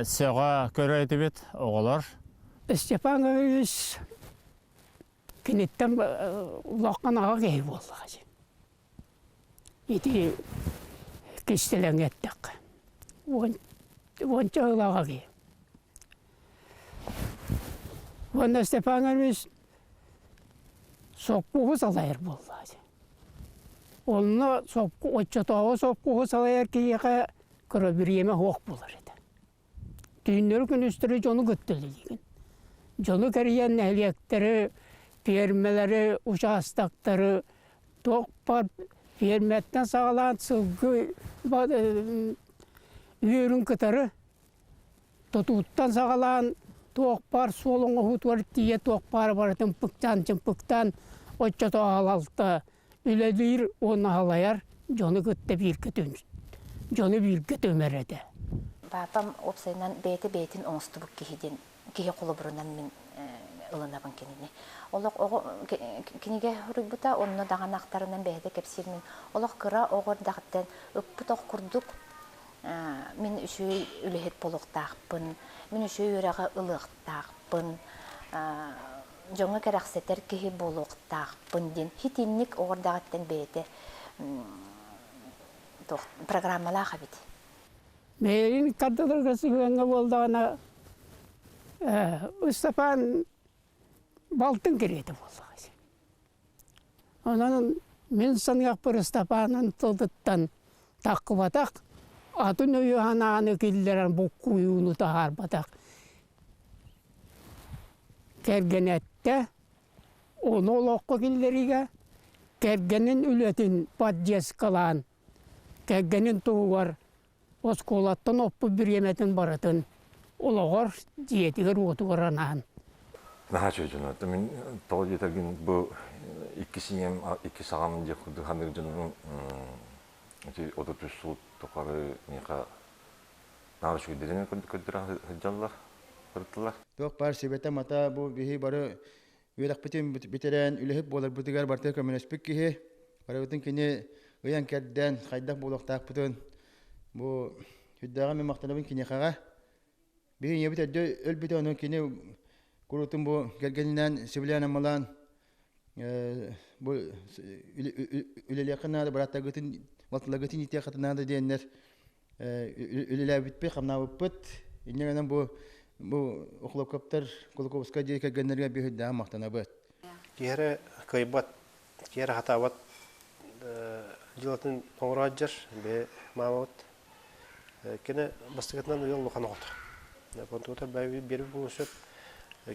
сөҕө көрө этибит оҕолор. Степан Гаврильевич киниттэн улахан аҕа киһи буоллаҕа дии. Ити кистэлэҥ эттэххэ. Уонча сыл аҕа киһи. Уонна Степан Гаврильевич сопхуоһу салайар буоллаҕа дии. Онно оччотооҕу сопхуоһу салайар киһиэхэ кыра бириэмэ суох буолар этэ. Түүннэри-күнүстэри дьону кытта үлэлиигин. Дьону кэрийэн нэһилиэктэри, пиэрмэлэри, учаастактары туох баар пиэрмэттэн саҕалаан сылгы үөрүн кытары Тотууттан саҕалаан туох баар суол оҥоһуутугар тиийэ туох баара барытын пыктаан-чымпыктаан оччотооҕу аҕалалта үлэлиир уонна халайар дьону кытта бииргэ дьону бииргэ түмэр этэ. Папам уопсайынан бэйэтэ бэйэтин оҥостубут киһи диэн киһи холобурунан мин ылынабын кинини. Олох оҕо кинигэ суруйбута, онно даҕаны ахтарынан бэйэтэ кэпсиир мин олох кыра оҕо эрдэҕиттэн ыппыт ох курдук мин үчүгэй үлэһит буолуохтаахпын, мин үчүгэй үөрэҕи ылыахтаахпын, дьоҥҥо кэрэхсэтэр киһи буолуохтаахпын диэн итинник оҕо эрдэҕиттэн бэйэтэ туох программалаах эбит. Мээрин кардыларга сыһыаҥҥа буоллаҕына Ыстапаан балтын кэриэтэ буоллаҕа. Онон мин саныахпар Ыстапаанын тылыттан таххыбатах, атын өйү-санааны киллэрэн буккуйууну таһаарбатах кэргэнэттэ, ону олоххо киллэриигэ кэргэнин үлэтин поддержкалаан, кэргэнин туһугар оскуолаттан оппут бириэмэтин барытын олоҕор, дьиэтигэр-уотугар анаан. Наһаа үчүгэй дьоно. Мин тоҕо диэтэргин бу иккис ийэм, иккис аҕам диэх курдук саныыр дьонум ити 33 сыл тухары миэхэ наһаа үчүгэйдэрин көрдөрө сылдьаллар, сырыттылар. Туох баар сүбэтэ-мата бу биһи бары үөрэхпитин бүтэрэн үлэһит буоларбытыгар барыта көмөлөспүт киһи. Барыбытын кини ыйан кэрдэн хайдах буолуохтаахпытын бу сүрдээҕин мин махтанабын киниэхэҕэ. Биһи ийэбит эрдэ өлбүтэ, онон кини куруутун бу кэргэнинээн сөбүлээн аммалаан Бу үлэлиэххэ наада, бырааттаргытын, балтыларгытын иитиэххэ наада диэннэр үлэлээбиппит, хамнаабыппыт. Инньэ гынан бу бу Охлопковтар Кулаковскай дьиэ кэргэннэригэр биһирдээн махтанабыт. Киһи эрэ кыайбат, киһи эрэ хатаабат дьыалатын оҥоро сылдьар бэйэ маамабыт. Кини бастакытынан ыал улахан оҕото. Онтугутар биэрбит буолуон сөп.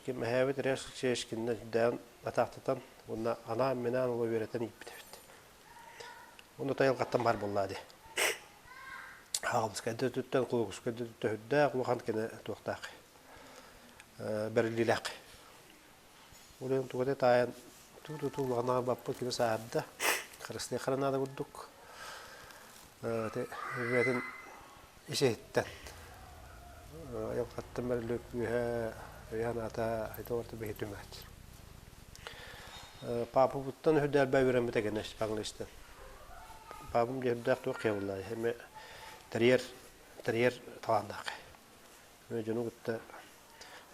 Ким эһээбит Реас Алексеевич кинини дээн атаахтатан уонна анаан-минээн ола үөрэтэн ииппит эбит. Онно тайылҕаттан баар буоллаа дии. Хаҕылыскай да өттүттэн, Кулугускай да өттүттэн сүрдээх улахан кини туохтаах бэриллиилээх. Ол иһин тугу да таайан туу-туу улаханаҕа баппыт кини сааһырда, харыстыахха наада курдук. Ити бэйэтин ис-иһиттэн айылҕаттан бэриллибит күүһэ, өйө-санаата ити орто биһи түмээт. Паапабыттан үрдээлбэ үөрэммит эгэнэ английстан. Паапам дьэ үрдээх туох киһи буолла эмэ тэрийэр тэрийэр талааннаах. Эмэ дьону кытта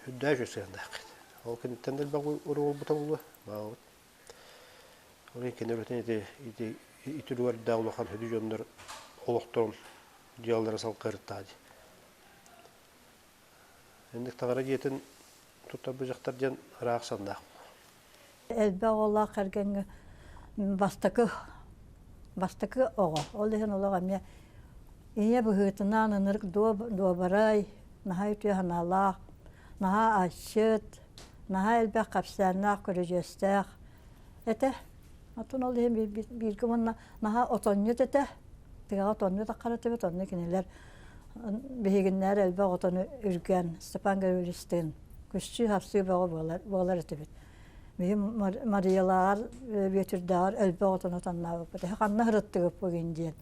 үрдээх үчүгэй сыһыаннаах. Ол кэнниттэн да элбэх уруолбута буолуо. Маабыт. Ол иһин кини үлэтин ити ити ити үлүгэрдээх улахан сүдү дьоннор олохторун дьыалалара салгыырыттаа дии. Инник таҥара дьиэтин туттарбыт дьахтар диэн ыраах саннаах. Элбэх оҕолоох кэргэҥҥэ бастакы бастакы оҕо. Ол иһин олох эмиэ ийэ быһыытынан ынырык дуобарай, наһаа үтүө санаалаах, наһаа асчыт, наһаа элбэх кэпсээннээх, көрүдьүөстээх этэ. Оттон ол иһин бииргэ уонна наһаа отонньут этэ. Тыаҕа отонньут аххар этибит, онно кинилэр биһигиннээр элбэх отону үргэн Степан Гаврильевичтыын күччүү-хапсыы бөҕө буолар, буолар этибит. Биһи Мариялааҕар, Бүөтүрдээҕэр элбэх отону отоннообуппут. Эһэ ханна сырыттыгыт бүгүн диэн.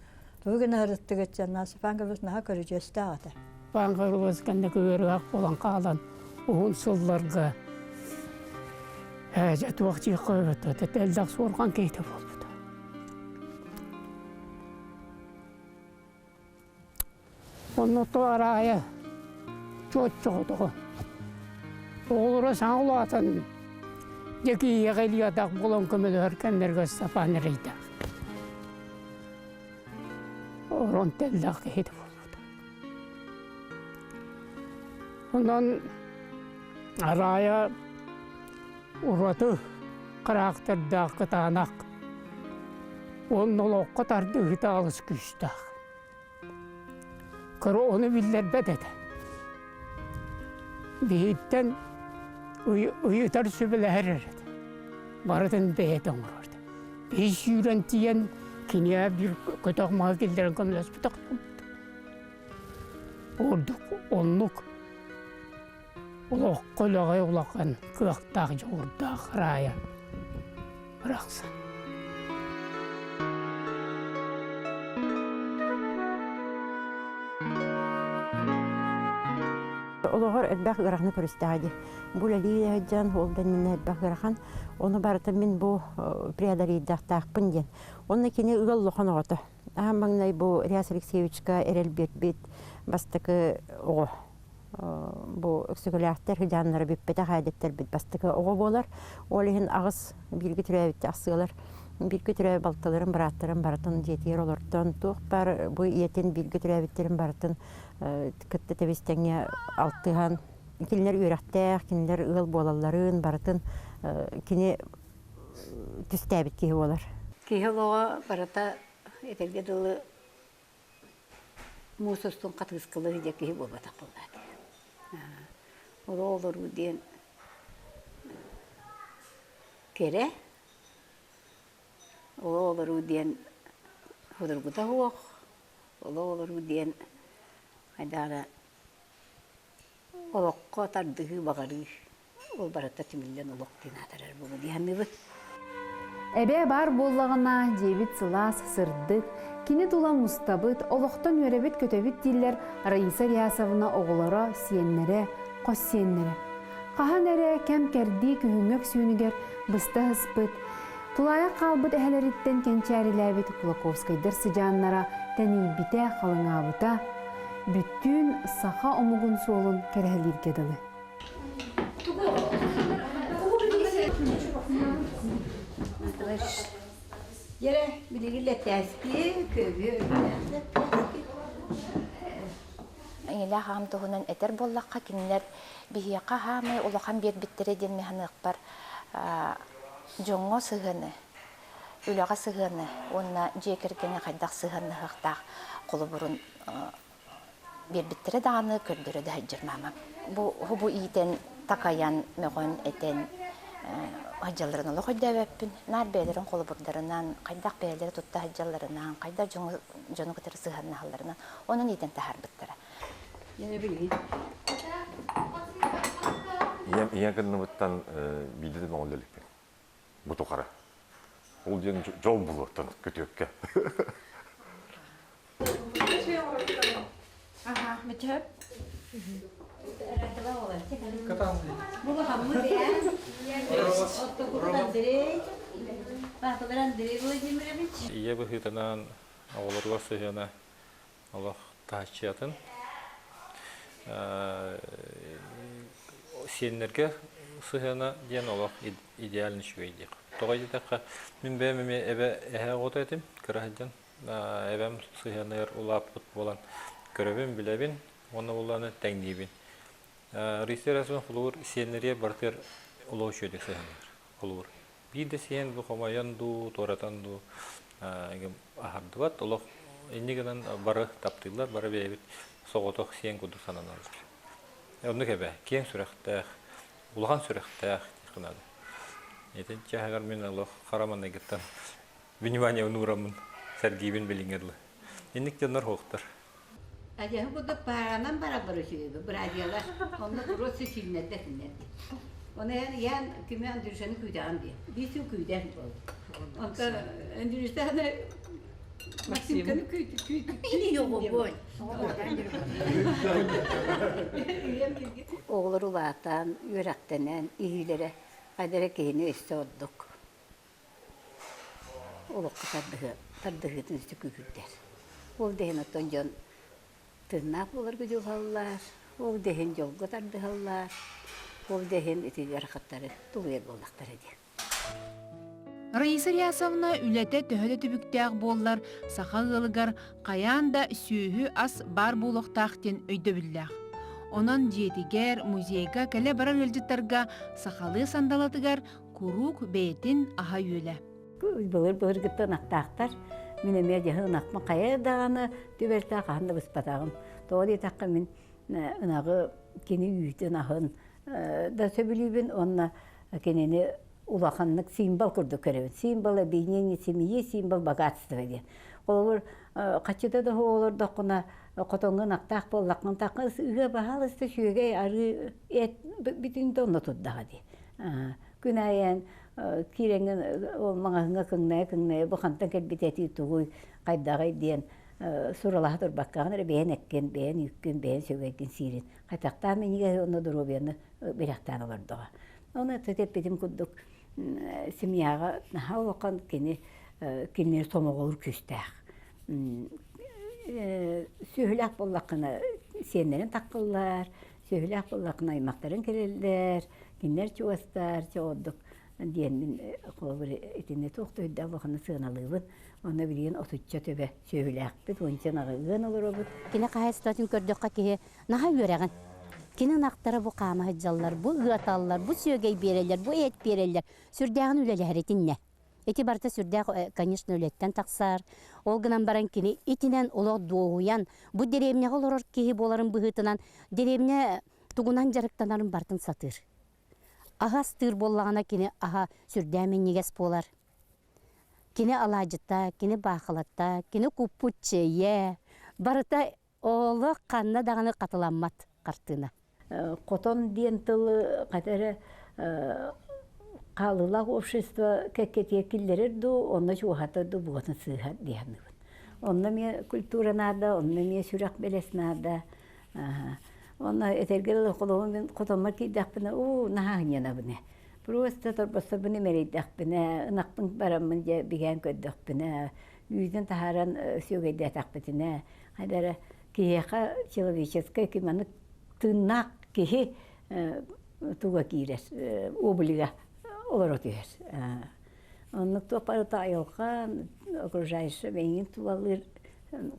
Тугу гына сырыттыгыт диэн Степан Гаврильевич наһаа көрүдьүөстээх этэ. Степан Гаврильевич кэнники ыарыһах буолан хаалан уһун сылларга дьэ туох диэххэ эбэтэ элбэх суорҕан киһитэ буолбута. Онно туораайа чуоччоҕотоҕо. Оҕолоро саҥа улаатан дьэ киһиэхэ илии-атах буолан көмөлөһөр кэмнэргэ Степан эрэйдээх. Орон тэллэх киһитэ буолбута. Онон Араайа ураты характердаах кытаанах уонна олоххо тардыһыыта алыс күүстээх. Кыра ону биллэрбэт этэ. Биһиттэн ыйытар сүбэлэһэр эрэ этэ. Барытын бэйэтэ оҥорор этэ. Биһи сүүрэн тиийэн киниэхэ биир көтөх маһы киллэрэн көмөлөспөтөх Ордук оннук олоххо үлэҕэ улахан кыахтаах дьоҕурдаах Рая барахсан. Олоҕор элбэх ыараханы көрүстэҕэ дии. Бу үлэлии сылдьан, ол да иннинэ элбэх ыарахан. Ону барытын мин бу преодолейдахтаахпын диэн. Онно кини ыал улахан оҕото. Аан маҥнай бу Реас Алексеевичка эрэл биэрбит бастакы оҕо. Бу Өксөкүлээхтэр сыдьааннара бүппэтэх ээдэттэрбит бастакы оҕо буолар. Ол иһин аҕыс бииргэ төрөөбүт ахсыалар бииргэ төрөөбүт балтыларын, бырааттарын барытын дьиэтигэр олортон туох баар бу ийэтин бииргэ төрөөбүттэрин барытын кытта тэбис-тэҥҥэ алтыһан кинилэр үөрэхтээх, кинилэр ыал буолалларын барытын кини түстээбит киһи буолар. Киһи олоҕо барыта этэргэ дылы муус устун хатыыскалыы сылдьар киһи буолбатах буоллаат. Олох олоруу диэн кэрэ, олох олоруу диэн судургута суох, олох олоруу диэн хайдах эрэ олоххо тардыһыы баҕарыы Ол барыта түмүллэн олох диэн аатырар буолуо дии саныыбын. Эбээ баар буоллаҕына, дьиэбит сылаас, сырдык, кини тула мустабыт, олохтон үөрэбит-көтөбүт дииллэр Раиса Рясовна оҕолоро, сиэннэрэ, хос сиэннэрэ. Хаһан эрэ кэм-кэрдии күһүҥҥү өксүүнүгэр быста ыспыт, тулаайах хаалбыт эһэлэриттэн кэнчээрилээбит Кулаковскайдар сыдьааннара тэнийбитэ, халыҥаабыта, бүттүүн саха омугун суолун кэрэһэлииргэ дылы. Дьэрэ, билигин лэтээски, көбүө лэтээски. Ийэлээх аҕам туһунан этэр буоллахха, кинилэр биһиэхэ хаамай улахан биэрбиттэрэ диэн мин саныахпар дьоҥҥо сыһыаны, үлэҕэ сыһыаны уонна дьиэ кэргэҥҥэ хайдах сыһыаннаһыахтаах холобурун биэрбиттэрэ даҕаны көрдөрө да сылдьар маамам. Бу бу иитэн, такайан, мөҕөн, этэн сылдьалларын олох өйдөөбөппүн. Наар бэйэлэрин холобурдарынан, хайдах бэйэлэрэ тутта сылдьалларынан, хайдах дьону, дьону кытары сыһыаннаһалларынан онон иитэн таһаарбыттара. Ийэм ийэ кынныбыттан биирдэ да мөҕүллэ иликпин. Бу тухары. Ол диэн дьол булуоттан күтүөккэ. Ага, мечеп. Ийэ быһыытынан оҕолоругар сыһыана олох таһыччыатын. Сиэннэргэ сыһыана диэн олох идеально үчүгэй диэх. Тоҕо диэтэххэ, мин бэйэм эмиэ эбэ эһэ оҕото этим, кыра сылдьан. Эбэм сыһыаныгар улааппыт буолан көрөбүн, билэбин уонна буллааны тэҥниибин. Рыйсыр Расун холобур сиэннэриэ барытыгар олох үчүгэйдик сыһыаннар. Холобур. Биир да сиэн бу хомойон дуу, туоратан дуу аһардыбат. Олох инни гынан бары таптыыллар, бары бэйэбит соҕотох сиэн курдук сананаллар. Оннук эбэ, киэҥ сүрэхтээх, улахан сүрэхтээх гынады. Итин чаһыгар мин олох хара манныгыттан внимание унуураммын сэргиибин билиҥҥэ дылы. Инник дьоннор суохтар. Адьаһы курдук пааранан бараллар үчүгэйби, быраадыйалар. Онно просто сүүннэрдэ синнэрди. Оны эн ян кими Андрюшаны күүтэҕин диye. Биир сыл күүтэр буол. Онтон Андрюшаны Максимканы күүт күүт күүт Оҕолор улаатан, үөрэхтэнэн, иһиилэрэ хайда эрэ киһини өссө ордук олоххо тардыһыы тардыһыытын өссө күүһүрдэр. Ол да иһин оттон дьон тыыннаах буоларга дьулуһаллар, ол да иһин дьолго тардыһаллар, ол да иһин ити ыарахаттары тулуйар буоллахтара дии. Раиса Рясовна үлэтэ төһө да түбүктээх буоллар, саха ыалыгар хайаан да сүөһү-ас баар буолуохтаах диэн өйдөбүллээх. Онон дьиэтигэр, музейга кэлэ-барар ыалдьыттарга сахалыы сандалатыгар куруук бэйэтин аһа-үөлэ. Былыр-былыргыттан ынахтаахтар. Мин эмиэ дьаһы ынахпын хайа даҕаны түбэлтэ хаһан да быспатаҕым. Тоҕо диэтэххэ мин ынаҕы кини үүтүн аһын да сөбүлүүбүн уонна кинини улаханнык символ курдук көрөбүн. Символ объединение семьи, символ богатства диэн. Холобур, хаччыта да олордоххуна хотоҥҥо ынахтаах буоллаххына тахха ыа баһаалыста сүөгэй арыы эт бүтүн да онно турдаҕа дии. Күн аайы киирэҥҥин ол маҕаһыыҥҥа кыҥнайа-кыҥнайа бу хантан кэлбит этии тугуй, хайдаҕый диэн суралаһа турбаккаҕын эрэ бэйэн эккин, бэйэн үүккүн, бэйэн сүгэйгин сиирин. Хайдахтаах минньигэһи уонна доруобуйаны бирэхтээн олордоҕо. Ону эппитим курдук семьяҕа наһаа улахан кини кинини сомоҕолуур күүстээх. Сүөһүлээх буоллаххына сиэннэрин таккыллар, сүөһүлээх буоллаххына аймахтарын кэлэллэр, кинилэр чугастар, чэ ордук диэн мин холобур итиннэ туох да өйдөөх улаханнык сыаналыыбын. Онно билигин отучча төбө сүөһүлээхпит, уонча ынаҕы ыан олоробут. Кини хаһаайыстыбатын көрдөххө киһи наһаа үөрэҕин. Кини ынахтара бу хаама сылдьаллар, бу ыаталлар, бу сүөгэй биэрэллэр, бу эт биэрэллэр. Сүрдээҕин үлэлэһэр итиннэ. Ити барыта сүрдээх, конечно, үлэттэн тахсар. Ол гынан баран кини итинэн олох дуоһуйан, бу дэриэбинэҕэ олорор киһи буоларын быһыытынан, дэриэбинэ тугунан дьарыктанарын барытын сатыыр. Аһы астыыр буоллаҕына кини аһа сүрдээх минньигэс буолар. Кини алаадьыта, кини баахылата, кини куппут чэйэ, барыта олох ханна даҕаны хатыламмат хартыына. Хотон диэн тылы хата эрэ хаалыылаах общество кэккэтигэр киллэрэр дуу, онно чугаһатар дуу бугатын сыыһа дии саныыбын. Онно эмиэ культура наада, онно эмиэ сүрэх бэлэс наада. Онно этэргэ дылы холобур мин хотоммор киирдэхпинэ, уу, наһаа ынньанабын ээ. Просто торбосторбун имэрийдэхпинэ, ынахпын бараммын дьэ бигээн көрдөхпүнэ, үүтүн таһааран сүөгэйдээтэхпитинэ, хайда эрэ киһиэхэ человеческай маннык тыыннаах киһи туга киирэр, облига олоро түһэр. Оннук туох барыта айылҕа, окружающий эйигин тулалыыр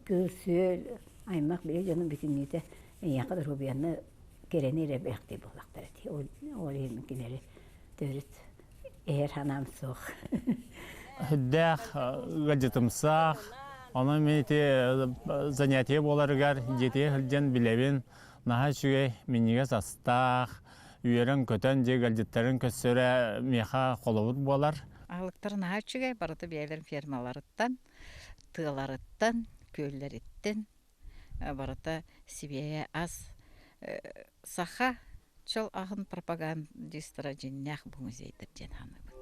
кыыл-сүөл, аймах били дьонун бүтүннүүтэ эйиэхэ доруобуйаны кэрэни эрэ бэлэхтиир буоллахтара дии. Ол иһин кинилэри төрүт эһэр санаам суох. Үрдээх ыалдьытымсах, онон мин ити занятие буоларыгар дьиэтигэр сылдьан билэбин. Наһаа үчүгэй, минньигэс астаах, үөрэн-көтөн дьиэ ыалдьыттарын көрсөрө миэхэ холобур буолар. Аһылыктара наһаа үчүгэй, барыта бэйэлэрин фермаларыттан, тыаларыттан, күөллэриттэн барыта сибиэһэй ас. Саха чол аһын пропагандистара дьиҥнээх бу музейдар диэн саныыбын.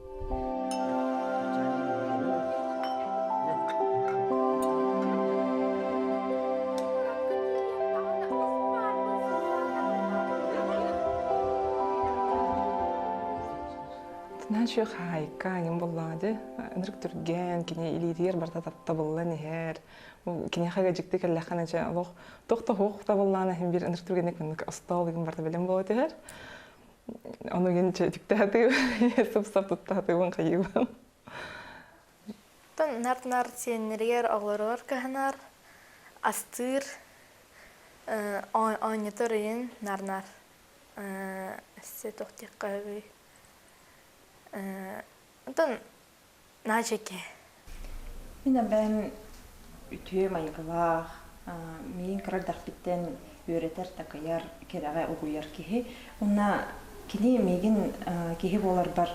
Тынааччы хаһаайка аҥын буоллаҕа дии. Ынырык түргэн, кини илиитигэр барыта таптабыллан иһэр. Киниэхэ дьикти кэллэххинэ дьэ олох туох да суох табыллаан иһин биир ынырык түргэнник маннык остуол игин барыта бэлэм буола түһэр. Ону игин түктэ сып-сап тутта сатыыбын хайыыбын. Оттон нар-нар сиэннэригэр оҕолоругар кыһанар, астыыр, оонньотор ыйын нар-нар. Өссө туох диэххэ сөбүй? Онтон наһаа чэкэ. Мин эбээм үтүө майгылаах, миигин кыра эрдэхпиттэн үөрэтэр-такайар, кэрэҕэ угуйар киһи. Уонна кини миигин киһи буоларбар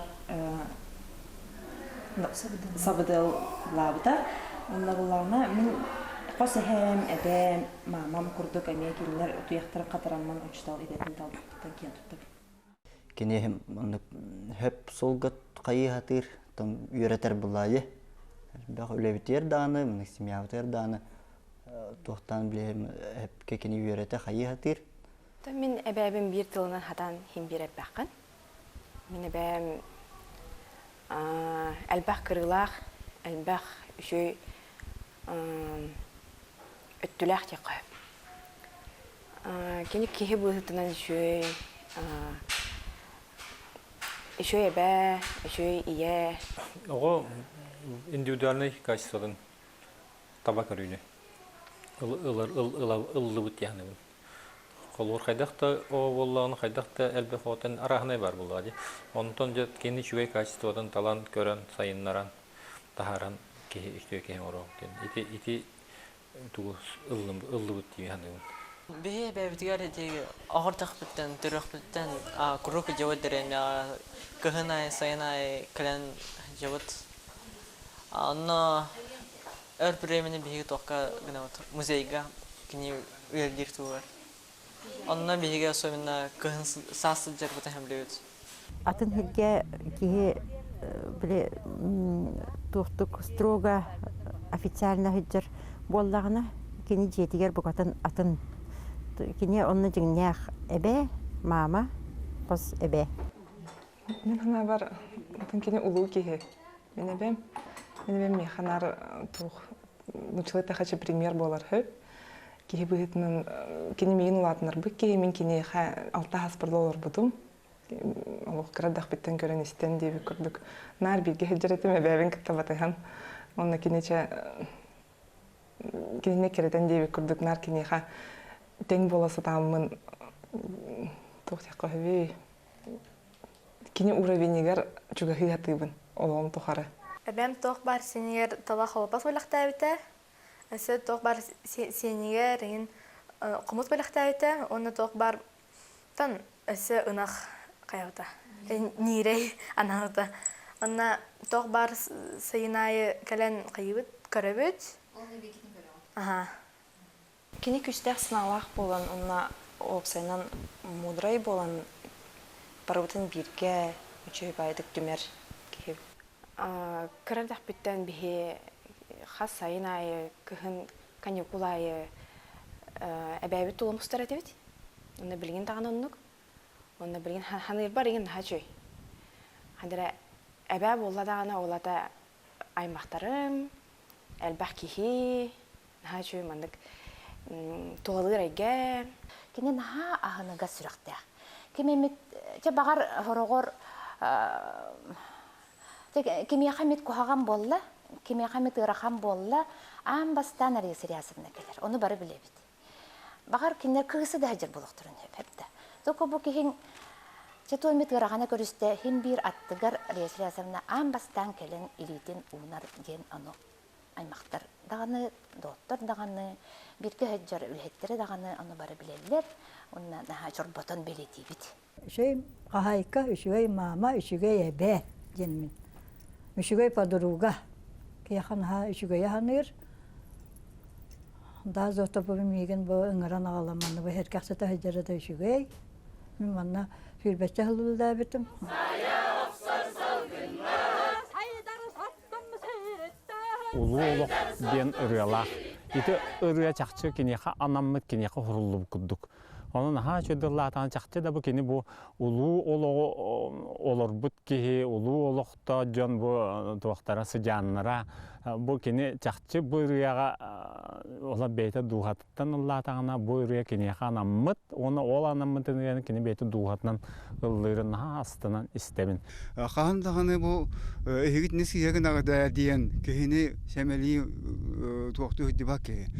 сабыдыаллаабыта. Онно буллаҕына мин хос эһээм, эбээм, маамам курдук эмиэ кинилэр утуйахтарын хатараммын учуутал идэтин талбыппыттан киэн туттабын. Кини оннук хөп суолга хайыы сатыыр, там үөрэтэр булаайы. Элбэх үлэбитигэр даҕаны, маннык семьябытыгар даҕаны туохтаан билиһим эпкэ кини үөрэтэ хайыы сатыыр. Мин эбээбин биир тылынан хатан иһин биэрэрбэххин. Мин эбээм элбэх кырыылаах, элбэх үчүгэй өттүлээх диэххэ сөп. Кини киһи быһыытынан үчүгэй, үчүгэй эбээ, үчүгэй ийэ. Оҕо индивидуальнай качествотын таба көрүүнү ыллыбыт диэхинэбин. Холобур, хайдах да оҕо буоллаҕына, хайдах да элбэх оҕотон арааһынай баар буоллаҕа дии. Онтон дьэ кини үчүгэй качествотын талан, көрөн, сайыннаран, таһааран киһи үчүгэй киһи оҥоруох диэн. Ити ити тугу ыллыбыт дии саныыбын. Биһи эбэбитигэр ити оҕордохпуттан, төрүөхпүттэн куруук дьыбыт дэриэбинэҕэ кыһын аайы, сайын аайы кэлэн дьыбыт. Онно өр времени биһиги туохха гынабыт музейга кини үлэлиир туһугар. Онно биһиги особенно кыһын саас сылдьарбытын сөбүлүүбүт. Атын сиргэ киһи били туохтук строго официально сылдьар буоллаҕына кини дьиэтигэр букатын атын кини онно дьиҥнээх эбээ, маама, хос эбээ. Мин санаабар атын кини улуу киһи. Мин эбэм, мин эбэм миэхэ наар туох нууччалыы эттэххэ пример буолар үһү. Киһи быһыытынан кини миигин улаатыннарбыт киһи, мин киниэхэ алта аспырда олорбутум. Олох кыра эрдэхпиттэн көрөн истэн диэбит курдук наар бииргэ сылдьар этим, эбээбин кытта батыһан. Онно кини чэ кинини кэрэтэн диэбит курдук наар киниэхэ тэҥ буола сатааммын туох диэххэ үһүбүй кини уровенигар чугаһыы сатыыбын олоҕум тухары. Эбэм туох баар синигэр талах олоппос бэлэхтээбитэ. Өссө туох баар сиэнигэр иҥин хомус бэлэхтээбитэ уонна туох баар тан өссө ынах хайабыта ньиирэй анаабыта. Онно туох баар сайын аайы кэлэн хайыыбыт көрөбүт. Аха. Кини күүстээх санаалаах буолан уонна уопсайынан муударай буолан барыбытын бииргэ үчүгэй баайдык түмэр киһи. Кыра эрдэхпиттэн биһи хас сайын аайы, кыһын каникул аайы эбээбит тула мустар этибит. Онно билигин даҕаны оннук. Онно билигин ханыырбар игин наһаа үчүгэй. Хандара эбээ буолла даҕаны ол ата аймахтарым, элбэх киһи, наһаа үчүгэй маннык туһалыыр эйгэ. Кини наһаа аһыныгас сүрэхтээх. Ким эмит, чэ баҕар, сороҕор. Кимиэхэ эмит куһаҕан буолла, кимиэхэ эмит ыарахан буолла, аан бастаан Раиса Рясовна кэлэр. Ону бары билэбит. Баҕар кинилэр кыысы да сылдьар буолуохтарын сөп да. Только бу киһиҥ чэ туох эмит ыарахана көрүстэ, иһин биир аттыгар Раиса Рясовна аан бастаан кэлэн илиитин уунар диэн ону аймахтар даҕаны, доҕоттор даҕаны, бииргэ сылдьар үлэһиттэрэ даҕаны ону бары билэллэр. Уонна наһаа чорботон бэлиэтиибит. Үчүгэй хаһаайка, үчүгэй маама, үчүгэй эбээ диэн мин. Үчүгэй подруга. Киһиэхэ наһаа үчүгэйи саныыр. Да зато миигин бу ыҥыран аҕалан манна бу сэргэхситэ сылдьара да үчүгэй. Мин манна сүүрбэччэ сыл үлэлээбитим. Улуу олох диэн ырыалаах. Ити ырыа чахчы киниэхэ анаммыт, киниэхэ уһуруллубут курдук. Онон наһаа үчүгэй ыллаатаҕына чахчы да бу кини бу улуу олоҕу олорбут киһи, улуу олохтоох дьон бу туохтара сыдьааннара бу кини чахчы бу ырыаҕа ола бэйэтэ дууһатыттан ыллаатаҕына бу ырыа киниэхэ анаммыт уонна ол анаммыт ырыаны кини бэйэтэ дууһатынан ыллыырын наһаа астынан истэбин. Хаһан даҕаны бу эһигитини сыыһа гынаҕыт диэн киһини сэмэлии туохтуу сылдьыбат киһи.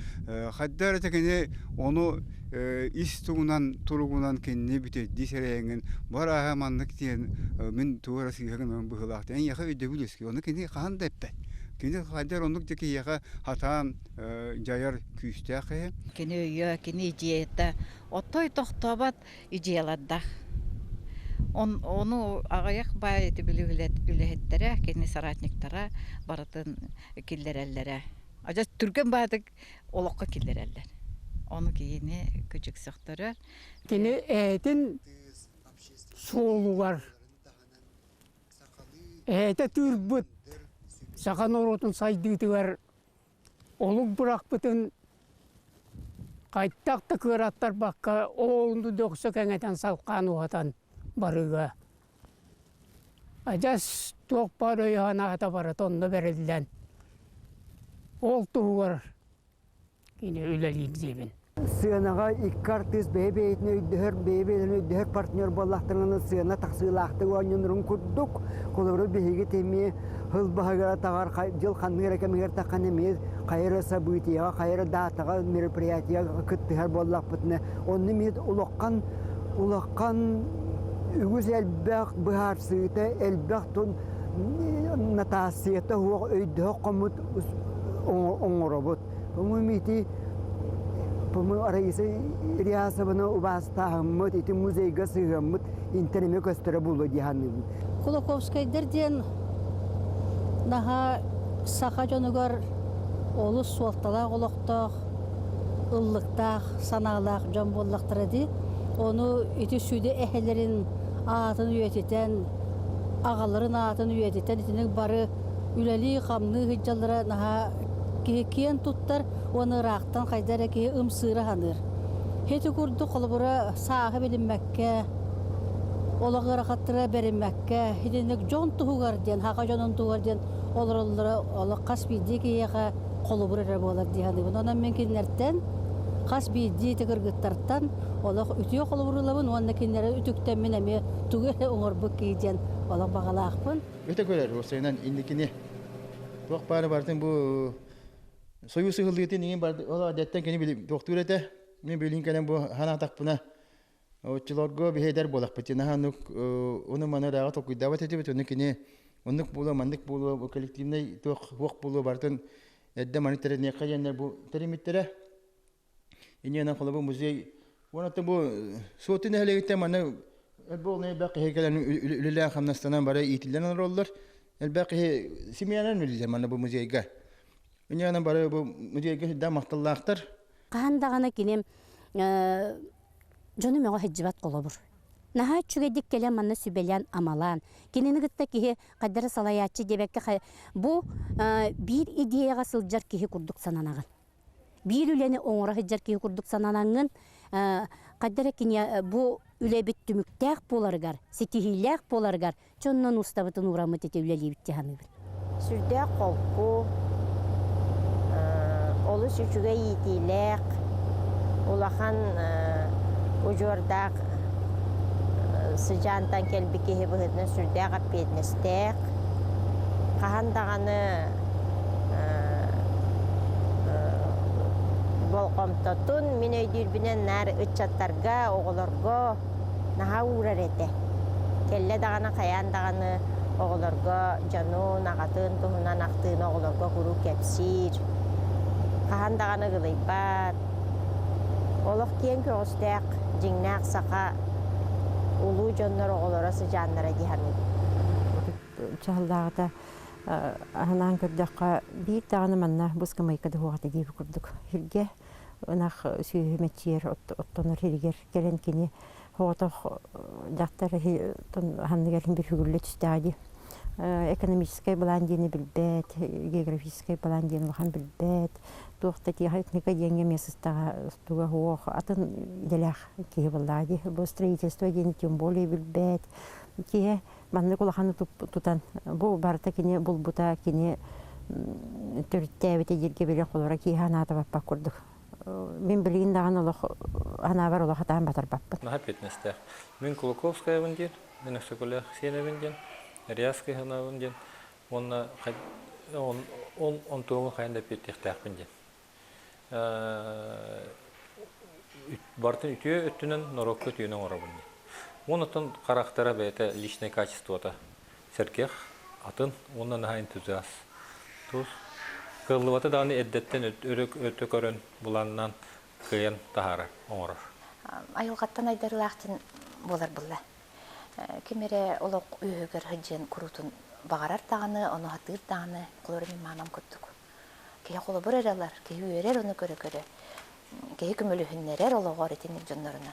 Хайда эрэ кини ону ис тугунан туругунан кинини бүтэйдии сэрэйэҥҥин бар ааһа маннык диэн мин тугу эрэ сыыһа гынабын быһыылаах диэн эйиэхэ өйдөбүл үөскүүр. Ону кини хаһан да эппэт. Кини хайда эрэ оннук да киһиэхэ сатаан дьайар күүстээх киһи. Кини өйө, кини идеята отой тохтообот идеялардаах. Ону аҕыйах баай ити били үлэһиттэрэ, кини соратниктара барытын киллэрэллэрэ. Адьас түргэн баатык олоххо киллэрэллэр. Ону киһини күчүксөхтөрөр. Кини эһэтин суолугар эһэтэ тыырбыт саха норуотун сайдыытыгар олук бырахпытын хайдах да кыараттарбакка оонду дөксө кэҥэтэн салхаан уһатан барыыга адьас туох баар өйө-санаата барыта онно бэриллэн ол туһугар кини үлэлиир диибин. Сыанаҕа икки артыыс бэйэ-бэйэтин өйдөһөр, бэйэ-бэйэлэрин өйдөһөр партнер буоллахтарына сыана тахсыылаахтык оонньонорун курдук. Холобура, биһиги эмиэ сыл баһыгар атаҕар дьыл ханнык эрэ кэмигэр таххан эмиэ хайа эрэ событиеҕа, хайа эрэ даатаҕа, мероприятиеҕа кыттыһар буоллахпытына, онно эмиэ улахан улахан үгүс элбэх быһаарсыыта, элбэх тун натаассыйата суох өйдөөх хоммут оҥоробут. По-моему, ити по-моему, Раиса Ильясовна убаастааһыммыт, ити музейга сыһыаммыт интэримэ көстөрө буолуо дии саныыбын. Кулаковскайдар диэн наһаа саха дьонугар олус суолталаах олохтоох, ыллыктаах, санаалаах дьон буоллахтара дии. Ону ити сүдү эһэлэрин аатын үйэтитэн, аҕаларын аатын үйэтитэн итинник бары үлэлии-хамныы сылдьаллара наһаа киһи киэн туттар уонна ыраахтан хайда эрэ киһи ымсыыра саныыр. Ити курдук холобура сааһы билиммэккэ, олох ыарахаттара бэриммэккэ, итинник дьон туһугар диэн, саха дьонун туһугар диэн олороллоро олох хас биирдии киһиэхэ холобур эрэ буолар дии саныыбын. Онон мин кинилэртэн хас биирдии ити кыргыттартан олох үтүө холобур ылабын уонна кинилэри үтүктэммин эмиэ тугу эрэ оҥорбут киһи диэн олох баҕалаахпын. Өтө көрөр уопсайынан инникини туох баары барытын бу Союз ыһыллыытын иҥин бар ол адэттэн кини били туохтуур этэ. Мин билин кэлэн бу ханаатахпына оччолорго биһи эдэр буолахпыт наһаа оннук ону маны ырааҕа толкуйдаабат этибит ону кини оннук буолуо маннык буолуо бу коллективнай туох туох буолуо барытын эрдэ маны тэриниэххэ диэннэр бу тэриммиттэрэ Инньэ холобур музей уонна бу Суотту нэһилиэгиттэн манна элбэх элбэх киһи кэлэн үлэлээн хамнастанан бары иитиллэн олороллор. Элбэх киһи семьянан үлэлиир манна бу музейга. Инньэ бары бу музейга сүрдээх махталлаахтар. Хаһан даҕаны кини дьону мөҕө сылдьыбат холобур. Наһаа үчүгэйдик кэлэн манна сүбэлээн-амалаан, кинини кытта киһи хайдары салайааччы диэбэккэ бу биир идеяҕа сылдьар киһи курдук сананаҕын. Биир үлэни оҥоро сылдьар киһи курдук сананаҥҥын, хайда эрэ кини бу үлэбит түмүктээх буоларыгар, ситиһиилээх буоларыгар дьоннон устабытын уураммыт ити үлэлиибит дии саныыбын. Сүрдээх холку, олус үчүгэй иитиилээх, улахан удьуордаах сыдьаантан кэлбит киһи быһыытынан сүрдээх эппиэтинэстээх. Хаһан даҕаны болҕомтотун мин өйдүүрбүнэн наар ыччаттарга, оҕолорго наһаа уурар этэ. Кэллэ даҕаны хайаан даҕаны оҕолорго дьонун, аҕатын туһунан ахтыыны оҕолорго куруук кэпсиир. Хаһан даҕаны ыгылыйбат. Олох киэҥ көҕүстээх, дьиҥнээх саха улуу дьоннор оҕолоро сыдьааннара дии саныыбын. Чаһыллааҕыта аһынаан көрдөххө, биир даҕаны манна бу ыскамыайка да суох этэ диэбит курдук. Сиргэ ынах сүөһү мэччийэр оттонор сиригэр кэлэн кини соҕотох дьахтар ханныгар иһин бүрүгүллэ түстэҕэ дии. Экономическай былаан диэни билбэт, географическай былаан диэн улахан билбэт, туох да техника диэҥҥэ эмиэ сыстаҕа туга суох, атын идэлээх киһи буоллаҕа дии. Бу строительство диэни тем более билбэт. Киһи маннык улаханы тутан бу барыта кини булбута, кини төрүттээбитэ дииргэ билэн холоро киһи санаата баппат курдук. Мин билигин даҕаны олох санаабар олох атаан батарбаппын. Наһаа эппиэтинэстээх. Мин Кулаковскаябын диэн, мин Өксөкүлээх сиэнэбин диэн, Ряскай санаабын диэн уонна ол онтуоҥу хайан да эппиэттиэхтээхпин диэн. Барытын үтүө өттүнэн норуокка үтүөнү оҥоробун диэн. Уон оттон харахтара бэйэтэ личное качествота сэргэх, атын уонна наһаа энтузиаст. Тус кыаллыбаты даҕаны эрдэттэн өрө өтө көрөн былааннаан кыайан таһаарар, оҥорор. Айылҕаттан айдарыылаах буолар булла. Ким эрэ олох үөһүгэр сылдьыан куруутун баҕарар даҕаны, ону сатыыр даҕаны, холобур мин маамам курдук. Киһи холобур эрэ ылар, киһи үөрэр ону көрө-көрө. Киһи көмөлөһүннэрэр олоҕор итинник дьоннорунан.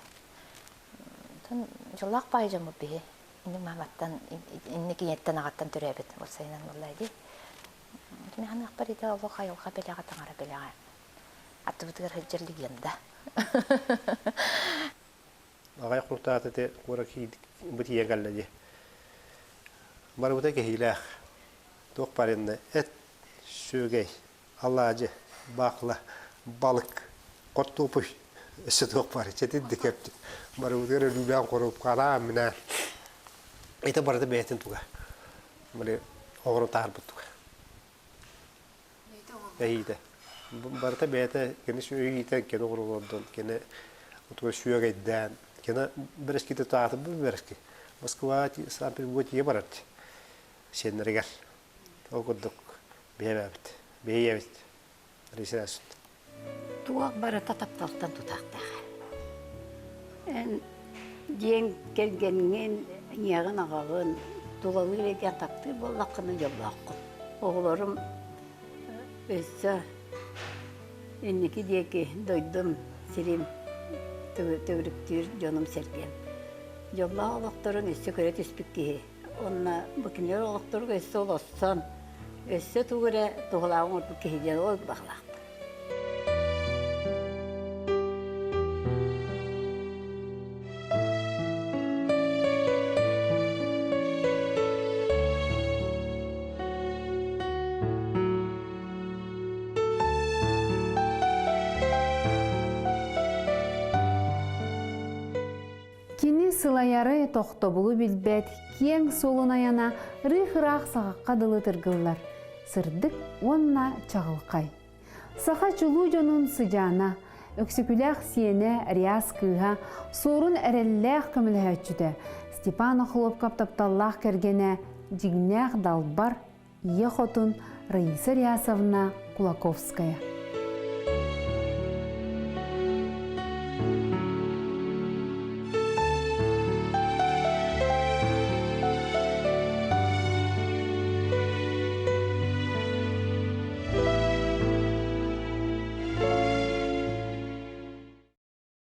Онтон дьоллоох баай дьоммут биһи. Инник мааматтан, инник ийэттэн аҕаттан төрөөбүт уопсайынан буолла дии. Мин ханыахпар ити олох айылҕа бэлэҕэ, таҥара бэлэҕэ. Аттыбытыгар сылдьар легенда. Аҕай куртаата ити куора бу тиийэн кэллэ дии. Барыбыта кэһиилээх. Туох баар иннэ эт, сүөгэй, алаадьы, баахыла, балык, хортуопуй өссө туох баар чэтин да кэпти. Барыбытыгар өлүүлээх хоруопка анаан-минээн. Ити барыта бэйэтин туга. Били оҕону таһарбыт туга. Эһиитэ. Барыта бэйэтэ кини сүөһү кини оҕурулордон, кини утуга сүөгэйдээн, кини бэрэскитэ таатыбы бэрэски. Москва Санкт-Петербург тиийэ барар сиэннэригэр. Ол курдук биһэбэбит, биһиэбит ресерсут. Туох барыта тапталтан тутаахтаах. Эн диэн кэргэҥҥин, ийэҕин, аҕаҕын тулалыыр эйгэҕин таптыыр буоллаххына дьоллооххун. Оҕолорум өссө инники диэки дойдум, сирим төгүрүктүүр дьонум-сэргэм. Дьоллоох олохторун өссө көрө түспүт киһи. Уонна бу кинилэр олохторугар өссө олоссон, өссө тугу эрэ туһалааҕы оҥорбут киһи диэн ол баҕалаахпын. Кини сылайары, тохтобулу билбэт, киэҥ суолун айана ырыых-ыраах саҕахха дылы тыргыллар, сырдык уонна чаҕылхай. Саха чулуу дьонун сыдьаана, Өксөкүлээх сиэнэ Риас кыыһа, Суорун эрэллээх көмөлөһөөччүтэ, Степан Охлопков тапталлаах кэргэнэ, дьиҥнээх далбар, ийэ хотун Раиса Риасовна Кулаковская.